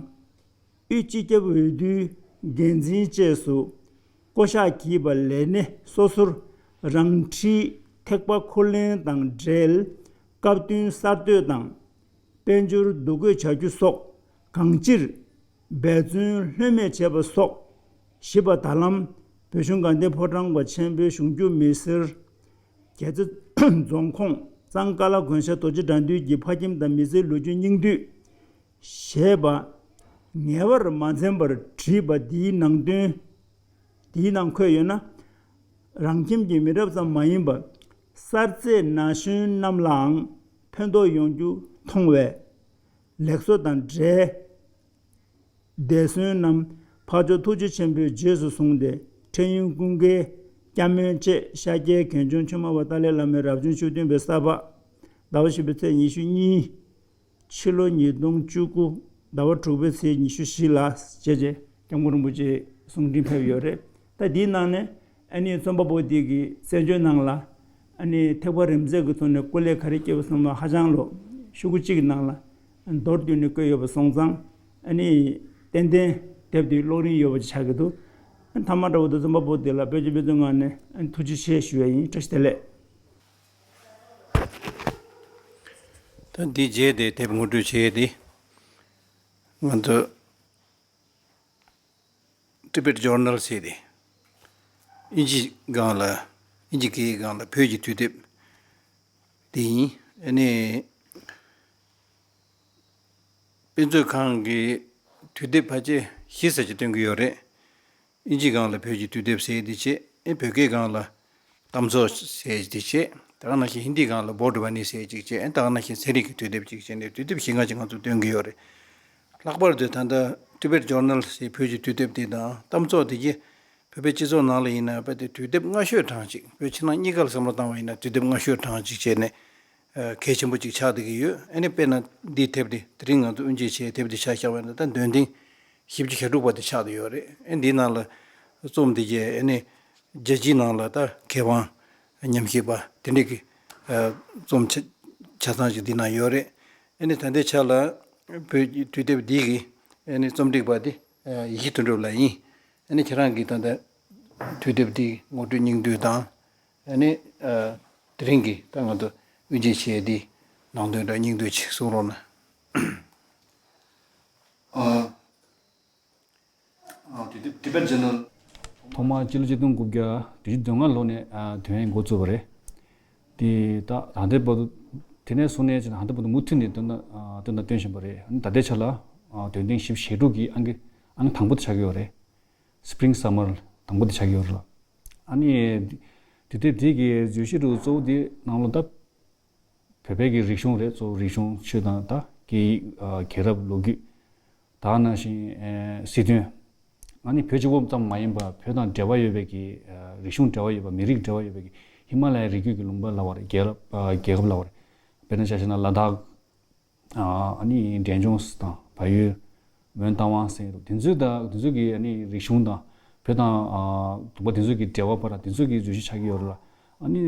དབུས་སྤྱི་ཁྱབ་འོས་བསྡུའི་འགན་འཛིན་བཅས་སུ་བསྐོ་གཞག་བགྱིས་པ་ལས་སྣེ་སོ་སོར་རང་འཁྲིའི་ཐེག་པ་འཁུར་ལེན་དང་འབྲེལ་སྐབས་བསྟུན་གསར་གཏོད་དང་དཔལ་འབྱོར་འདུ་འགོད་བྱ་རྒྱུ་སོགས་གང་ཅིར་འབད་བརྩོན་ལྷོད་མེད་བྱས་པ་སོགས་བཞི་པ་ད་ལམ་བོད་གཞུང་དགའ་ལྡན་ཕོ་བྲང་པ་ཆེན་པོའི་གཞུང་རྒྱུ་མི་སེར་རྒྱལ་རྩེ་རྫོང་ཁོངས་གཙང་ཀ་ལ་དགོན་ཤར་རྡོ་རྗེ་དགྲ་འདུལ་གྱི་ཕ་ཁྱིམ་དང་མི་ཚེའི་ལོ་རྒྱུས་སྙིང་བསྡུས། ཞེས་པ་ངེས་པར་མ་འཛེམས་པར་བྲིས་པ་འདིའི་ནང་དོན། འདིའི་ནང་འཁོད་ཡོད་ན། རང་ཁྱིམ་གྱི་མི་རབས་ཙམ་མ་ཡིན་པར་གསར་བཙས་ན་གཞོན་རྣམས་ལའང་ཕན་ཐོགས་ཡོང་རྒྱུ་མཐོང་བས། ལེགས་གསོ་དང་འབྲེལ། འདས་གསོན་རྣམས་འཕགས་མཆོག་ཐུགས་རྗེ་ཆེན་པོས་རྗེས་སུ་བཟུང་སྟེ་འཕྲལ་ཡུན་ཀུན་དགའི་སྐྱབས་སྨོན་བཅས་ཤཱཀྱའི་དགེ་སྦྱོང་ཆོས་སྨྲ་བ་ཏཱ་ལའི་བླ་མའི་རབ་བྱུང་བཅུ་བདུན་པའི་ས་ཕག་ཟླ་བ་བཞི་པའི་ཚེས་ཉི་ཤུ་གཉིས། ཕྱི་ལོ་ཉིས་སྟོང་བཅུ་དགུ་ཟླ་བ་དྲུག་པའི་ཚེས་ཉི་ཤུ་བཞི་ལ་བྱས་རྗེས་སྐྱབས་མགོན་རིན་པོ་ཆེའི་གསུང་འཕྲིན་ཕེབས་ཡོད་རེད། ད་འདིའི་ནང་ནས་ཨ་ནི་རྩོམ་པ་པོ་དེ་གི་གསན་བརྗོད་ནང་ལ་ཨ་ནི་ཐེག་པ་རིམ་འཛེགས་ཀྱི་ཐོག་ནས་སྐུ་ལས་ག་རེ་བསྐྱལ་བ་སོང་བ་ཧ་ཅང་ལོ་ཤོག་གུ་གཅིག་གི་ནང་ལ་མདོར་བསྡུས་ནས་བཀོད་ཡོད་པ་སོང་ཙང་ཨ་ནི་ཏན་ཏན་དེབ་དེ་ཀློག་རིན་ཡོད་པ་ཅིག་ཆགས་ཀྱི་འདུག་ཐ་མ་འདྲ་བོ་དེ་རྩོམ་པ་པོ་དེ་ལ་བོད་ཀྱི་དཔེ་མཛོད་ངོས་ནས་ཨ་ནི་ཐུགས་རྗེ་ཆེ་ཞུ་ཡ་ཡིན། བཀྲ་ཤིས་བདེ་ལེགས། ད་འདི་རྗེས་དེ་དེབ་ངོ་སྤྲོད་བྱས་ཏེ་ང་ཚོ་Tibet Journal ཟེར་ཏེ། དབྱིན་ཇི་སྒང་ལ་དབྱིན་ཇི་སྐད་སྒང་ལ་བོད་ཀྱི་དུས་དེབ་དེ་ཡིན། ཨ་ནི་དཔེ་མཛོད་ཁང་གི་དུས་དེབ་ཕལ་ཆེར་བཞི་ཙམ་ཅིག་སྟོན་གྱི་ཡོད་རེད། དབྱིན་ཇི་སྒང་ལ་བོད་ཀྱི་དུས་དེབ་ཟེར་དེ་བྱས། ཨེ་བོད་སྐད་སྒང་ལ་གཏམ་ཚོགས་ཟེར་དེ་བྱས། ད་ག་ནང་བཞིན་ཧིན་དི་སྒང་ལ་བོད་བྷ་ནི་ཟེར་ཅིག་བྱས། ཨེ་ད་ག་ནང་བཞིན་ཚན་རིག་གི་དུས་དེབ་ཅིག་བྱས་ནས་དུས་དེབ་བཞི་ལྔ་ཅིག་ང་ཚོ་སྟོན་གྱི་ཡོད་རེད། ལྷག་པར་དུ་ད་ལྟ་Tibet Journal ཟེར་བོད་ཀྱི་དུས་དེབ་དེ་དང་གཏམ་ཚོགས་དེ་གྱིས་བོད་པའི་སྤྱི་ཚོགས་ནང་ལ་ཡིན་ན་རྦད་དེ་དུས་དེབ་སྔ་ཤོས་གྲངས་ཅིག་བོད་ཕྱི་ནང་གཉིས་ཀ་ལ་བསམ་བློ་བཏང་བ་ཡིན་ན་དུས་དེབ་སྔ་ཤོས་གྲངས་ཅིག་བྱས་ནས་ཨ་གལ་ཆེན་པོ་ཅིག་ཆགས་བསྡད་ཀྱི་ཡོད། ཨ་ནི་དཔེར་ན་འདིའི་དེབ་དེ་དེ་རིང་ང་ཚོ་དབུ་འབྱེད་བྱས་དེབ་དེ་ཆ་བཞག་པ་ཡིན་ན་ད་འདོན་ཐེངས་བཞི་བཅུ་ཞེ་དྲུག་པ་དེ་ཆགས་བསྡད་ཡོད་རེད། ཨ་འདིའི་ནང་ལ་རྩོམ་དེ་གྱིས་ཨ་ནི་རྒྱལ་སྤྱིའི་ནང་ལ་ད་མཁས་དབང་ཉམས་ཞིབ་པ་དེ་འདྲས་ཀྱི་ཨ་རྩོམ་ཆ་ཆ་ཚང་ཞིག་འདི་ན་ཡོད་རེད། ཨ་ནི་ད་ལྟའི་ཆ་ལ་བོད་ཀྱི་དུས་དེབ་འདི་གི་ཨ་ནི་རྩོམ་སྒྲིག་པ་དེ་ཨ་ཡེ་ཤེས་དོན་གྲུབ་ལགས་ཡིན། ཨ་ནི་ཁྱེད་རང་གིས་ད་ལྟ་དུས་དེབ་འདི་ངོ་སྤྲོད་སྙིང་བསྡུས་དང་། ཨ་ནི་ཨ་དེ་རིང་གི་ད་ང་ཚོ་དབུ་འབྱེད་བྱས་འདི་ནང་དོན་འདྲ་སྙིང་བསྡུས་ཅིག་གསུང་རོགས་གནང་། ཨ། ཨ། དེ་དེ་དེ་བར་བྱས་ན། ཐོག་མར་སྤྱི་ལོ་ཆིག་སྟོང་དགུ་བརྒྱ་བདུན་ཅུ་དོན་ལྔ་ལོ་ནས་ཨ་དོན་འགོ་བཙུགས་པ་རེད། དེ་ད་ད་ལྟའི་བར་དུ་དེ་ནས་བཟུང་ནས་ད་ལྟའི་བར་དུ་མུ་མཐུད་ནས་སྟོན་ད་ཨ་སྟོན་དང་སྟོན་བཞིན་པ་རེད། ཨ་ནི་ད་ལྟའི་ཆ་ལ་ཨ་འདོན་ཐེངས་བཞི་བཅུ་ཞེ་དྲུག་གི་ཨང་ཀི་ཨང་དང་པོ་དེ་ཆགས་ཀྱི་ཡོད་རེད། Spring Summer དང་པོ་དེ་ཆགས་ཀྱི་ཡོད་རེད་ལ། ཨ་ནི་དེ་དེབ་དེ་གི་བརྗོད་གཞི་རུ་གཙོ་བོ་དེ་ནང་ལོགས་ད། བོད་པའི་གི་རིག་གཞུང་རེད། གཙོ་བོ་རིག་གཞུང་ཆོས་དང་ད་སྐད་ཡིག་ཨ་རྒྱལ་རབས་ལོ་རྒྱུས། ད་ནང་བཞིན་ཨེ་སྲིད་དོན། ཨ་ནི་བོད་གཅིག་པོ་ཙམ་མ་ཡིན་པར་བོད་དང་འབྲེལ་བ་ཡོད་པའི་གི་ཨ་རིག་གཞུང་འབྲེལ་བ་ཡོད་པ། མི་རིགས་འབྲེལ་བ་ཡོད་པའི་གི་ཧི་མ་ལ་ཡའི་རི་རྒྱུད་ཀྱི་ལུང་པ་ལབ་པ་རེད། རྒྱལ་རབས་ཨ་རྒྱལ་ཁབ་ལབ་པ་རེད། དཔེར་ན་ཆ་བཞག་ན་ལ་དྭགས། ཨ་ནི་འབྲས་ལྗོངས་དང་བལ་ཡུལ། མོན་རྟ་དབང་ཟེར་འདུག་དེ་ཚོའི་ད་དེ་ཚོའི་གི་ཨ་ནི་རིག་གཞུང་དང་བོད་དང་ཨ་ལུང་པ་དེ་ཚོའི་གི་འབྲེལ་བ་བར་དེ་ཚོའི་གི་བརྗོད་གཞི་ཆགས་ཀྱི་ཡོད་རེད་ལ། ཨ་ནི་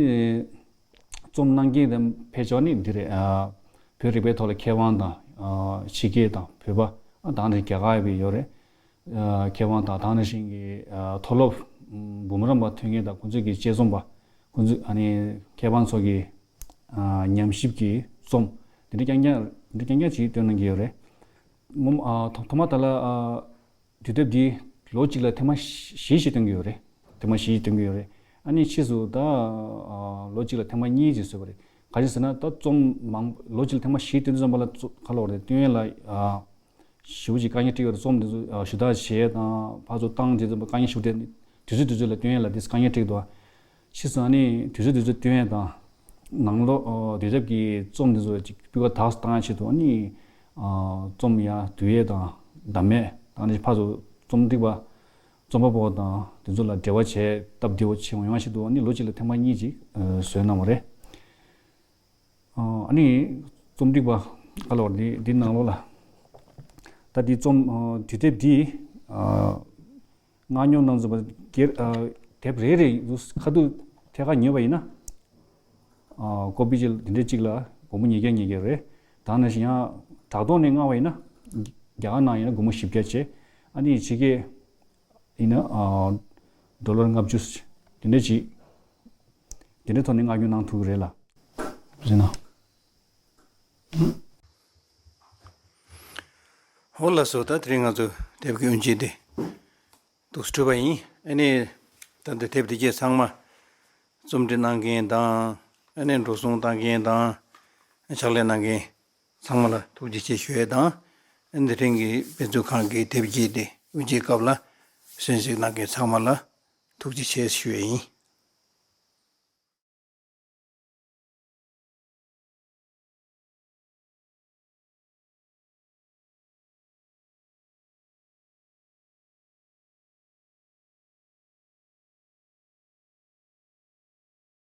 རྩོམ་གནང་མཁན་དེ་ཕལ་ཆེ་བ་ནི་འདི་རེད། ཨ་བོད་རིག་པའི་ཐོག་ལ་མཁས་དབང་དང་ཨ་ཕྱི་རྒྱལ་དང་བོད་པ། ཨ་ད་ནི་རྒྱ་གར་ཡོད་པའི་ཡོད་རེད། ཨ་མཁས་དབང་དང་ད་ནང་བཞིན་གྱི་ཨ་མཐོ་སློབ་འབུམ་རམས་པ་ཐོན་མཁན་དང་ཁོང་ཚོའི་གི་དཔྱད་རྩོམ་པ། ཁོང་ཚོ་ཨ་ནི་མཁས་དབང་ཚོ་གི་ཨ་ཉམས་ཞིབ་ཀྱི་རྩོམ་དེ་འདྲ་རྐྱང་རྐྱང་དེ་འདྲ་རྐྱང་རྐྱང་ཅིག་བཏོན་གནང་གི་ཡོད་རེད། ངོ་མ་ཨ་ཐོག་ཐོག་མ་ད་ལ་ཨ་དུས་དེབ་འདི་ལོ་གཅིག་ལ་ཐེངས་མ་བཞི་ཞིག་བཏོན་གྱི་ཡོད་རེད། ཐེངས་མ་བཞི་ཞིག་བཏོན་གྱི་ཡོད་རེད། ཨ་ནི་ཕྱིས་སུ་ད་ཨ་ལོ་གཅིག་ལ་ཐེངས་མ་གཉིས་ཅིག་བཟོས་པ་རེད། ག་རེ་ཟེར་ན་ད་རྩོམ་མང་ལོ་གཅིག་ལ་ཐེངས་མ་བཞི་བཏོན་དུས་ཙམ་པ་ལ་ཚོ་ག་ལབ་དགོས་རེད། སྟོན་ཡས་ལ་ཨ། ཞེ་པོ་ཅིག་དཀའ་ངལ་འཕྲད་ཡོད་རེད། རྩོམ་འདི་ཚོ་ཨ་ཞུ་དག་བྱས་དང་ཕར་ཚུར་བཏང་བྱས་ཙམ་པ་དཀའ་ངལ་ཞེ་པོ་འཕྲད། དུས་ཚོད་དུས་ཚོད་ལ་སྟོན་ཡས་ལ་འདི་དཀའ་ངལ་འཕྲད་ཀྱི་འདུག་ཕྱིས་སུ་ཨ་ནི་དུས་ཚོད་དུས་ཚོད་སྟོན་ཡས་དང་། ནང་ལོགས་ཨ་དུས་དེབ་ཀྱི་རྩོམ་འདི་ཚོ་ཅིག་སྤུས་ཀ་དག་ཏུ་བཏང་ཡས་ཆེད་དུ་ཨ་ནི་ཨ་རྩོམ་ཡར་བསྡུ་ཡས་དང་བདམས་ཡས་དང་། ཨ་ནི་ཕར་ཚུར་རྩོམ་སྒྲིག་པ་རྩོམ་པ་པོ་དང་དེ་ཚོ་ལ་འབྲེལ་བ་བྱས་སྟབས་བདེ་བོ་བྱེད་ཡོང་ཡས་ཆེད་དུ་ཨ་ནི་ལོ་གཅིག་ལ་ཐེངས་མ་གཉིས་ཅིག་ཨ་བཟོས་གནང་བ་རེད། ཨ་ནི་རྩོམ་སྒྲིག་པ་ག་ལབ་དགོས་རེད། འདི་འདི་ནང་ལོགས་ལ་ད་འདི་རྩོམ་ཨ་དུས་དེབ་འདི་ཨ་མངགས་ཉོ་གནང་ཚུལ་བ་སྒེར་ཨ་དེབ་རེ་རེ་ཁ་ཐུག་ཐད་ཀར་ཉོས་པ་ཡིན་ན་ཨ་ཀོ་པི་ཅིག་འདི་འདྲ་གཅིག་ལ་སྒོར་མོ་ཉིས་བརྒྱ་ཉིས་བརྒྱ་རེད། ད་ནང་བཞིན་ཡང་དྲ་ཐོག་ནས་མངགས་པ་ཡིན་ན་རྒྱ་གར་ནང་ཡིན་ན་སྒོར་མོ་བཞི་བརྒྱ་བྱས། ཨ་ནི་ཕྱི་རྒྱལ་ཡིན་ན་ཨ་ཌོ་ལར་ལྔ་བཅུ་དེ་འདྲ་ཅིག་དེ་འདྲའི་ཐོག་ནས་མངགས་ཉོ་གནང་ཐུབ་ཀྱི་རེད་ལ། རེད་ན། འོ་ལགས་སོ། ད་དེ་རིང་ང་ཚོ་དེབ་ཀྱི་དབུ་འབྱེད་དེ་འདུག་སེ་གྲུབ་པ་ཡིན། ཨ་ནི་ད་ལྟ་དེབ་དེ་གྱད་ཚང་མ་རྩོམ་སྒྲིག་གནང་མཁན་དང་། ཨ་ནི་འགྲོ་སོང་བཏང་མཁན་དང་ཕྱག་ལས་གནང་མཁན་ཚང་མ་ལ་ཐུགས་རྗེ་ཆེ་ཞུ་ཡས་དང་། ཨ་ནི་དེ་རིང་གི་དཔེ་མཛོད་ཁང་གི་དེབ་དེ་དབུ་འབྱེད་སྐབས་ལ་གསན་གཟིགས་གནང་མཁན་ཚང་མ་ལ་ཐུགས་རྗེ་ཆེ་ཞུ་ཡས་ཡིན།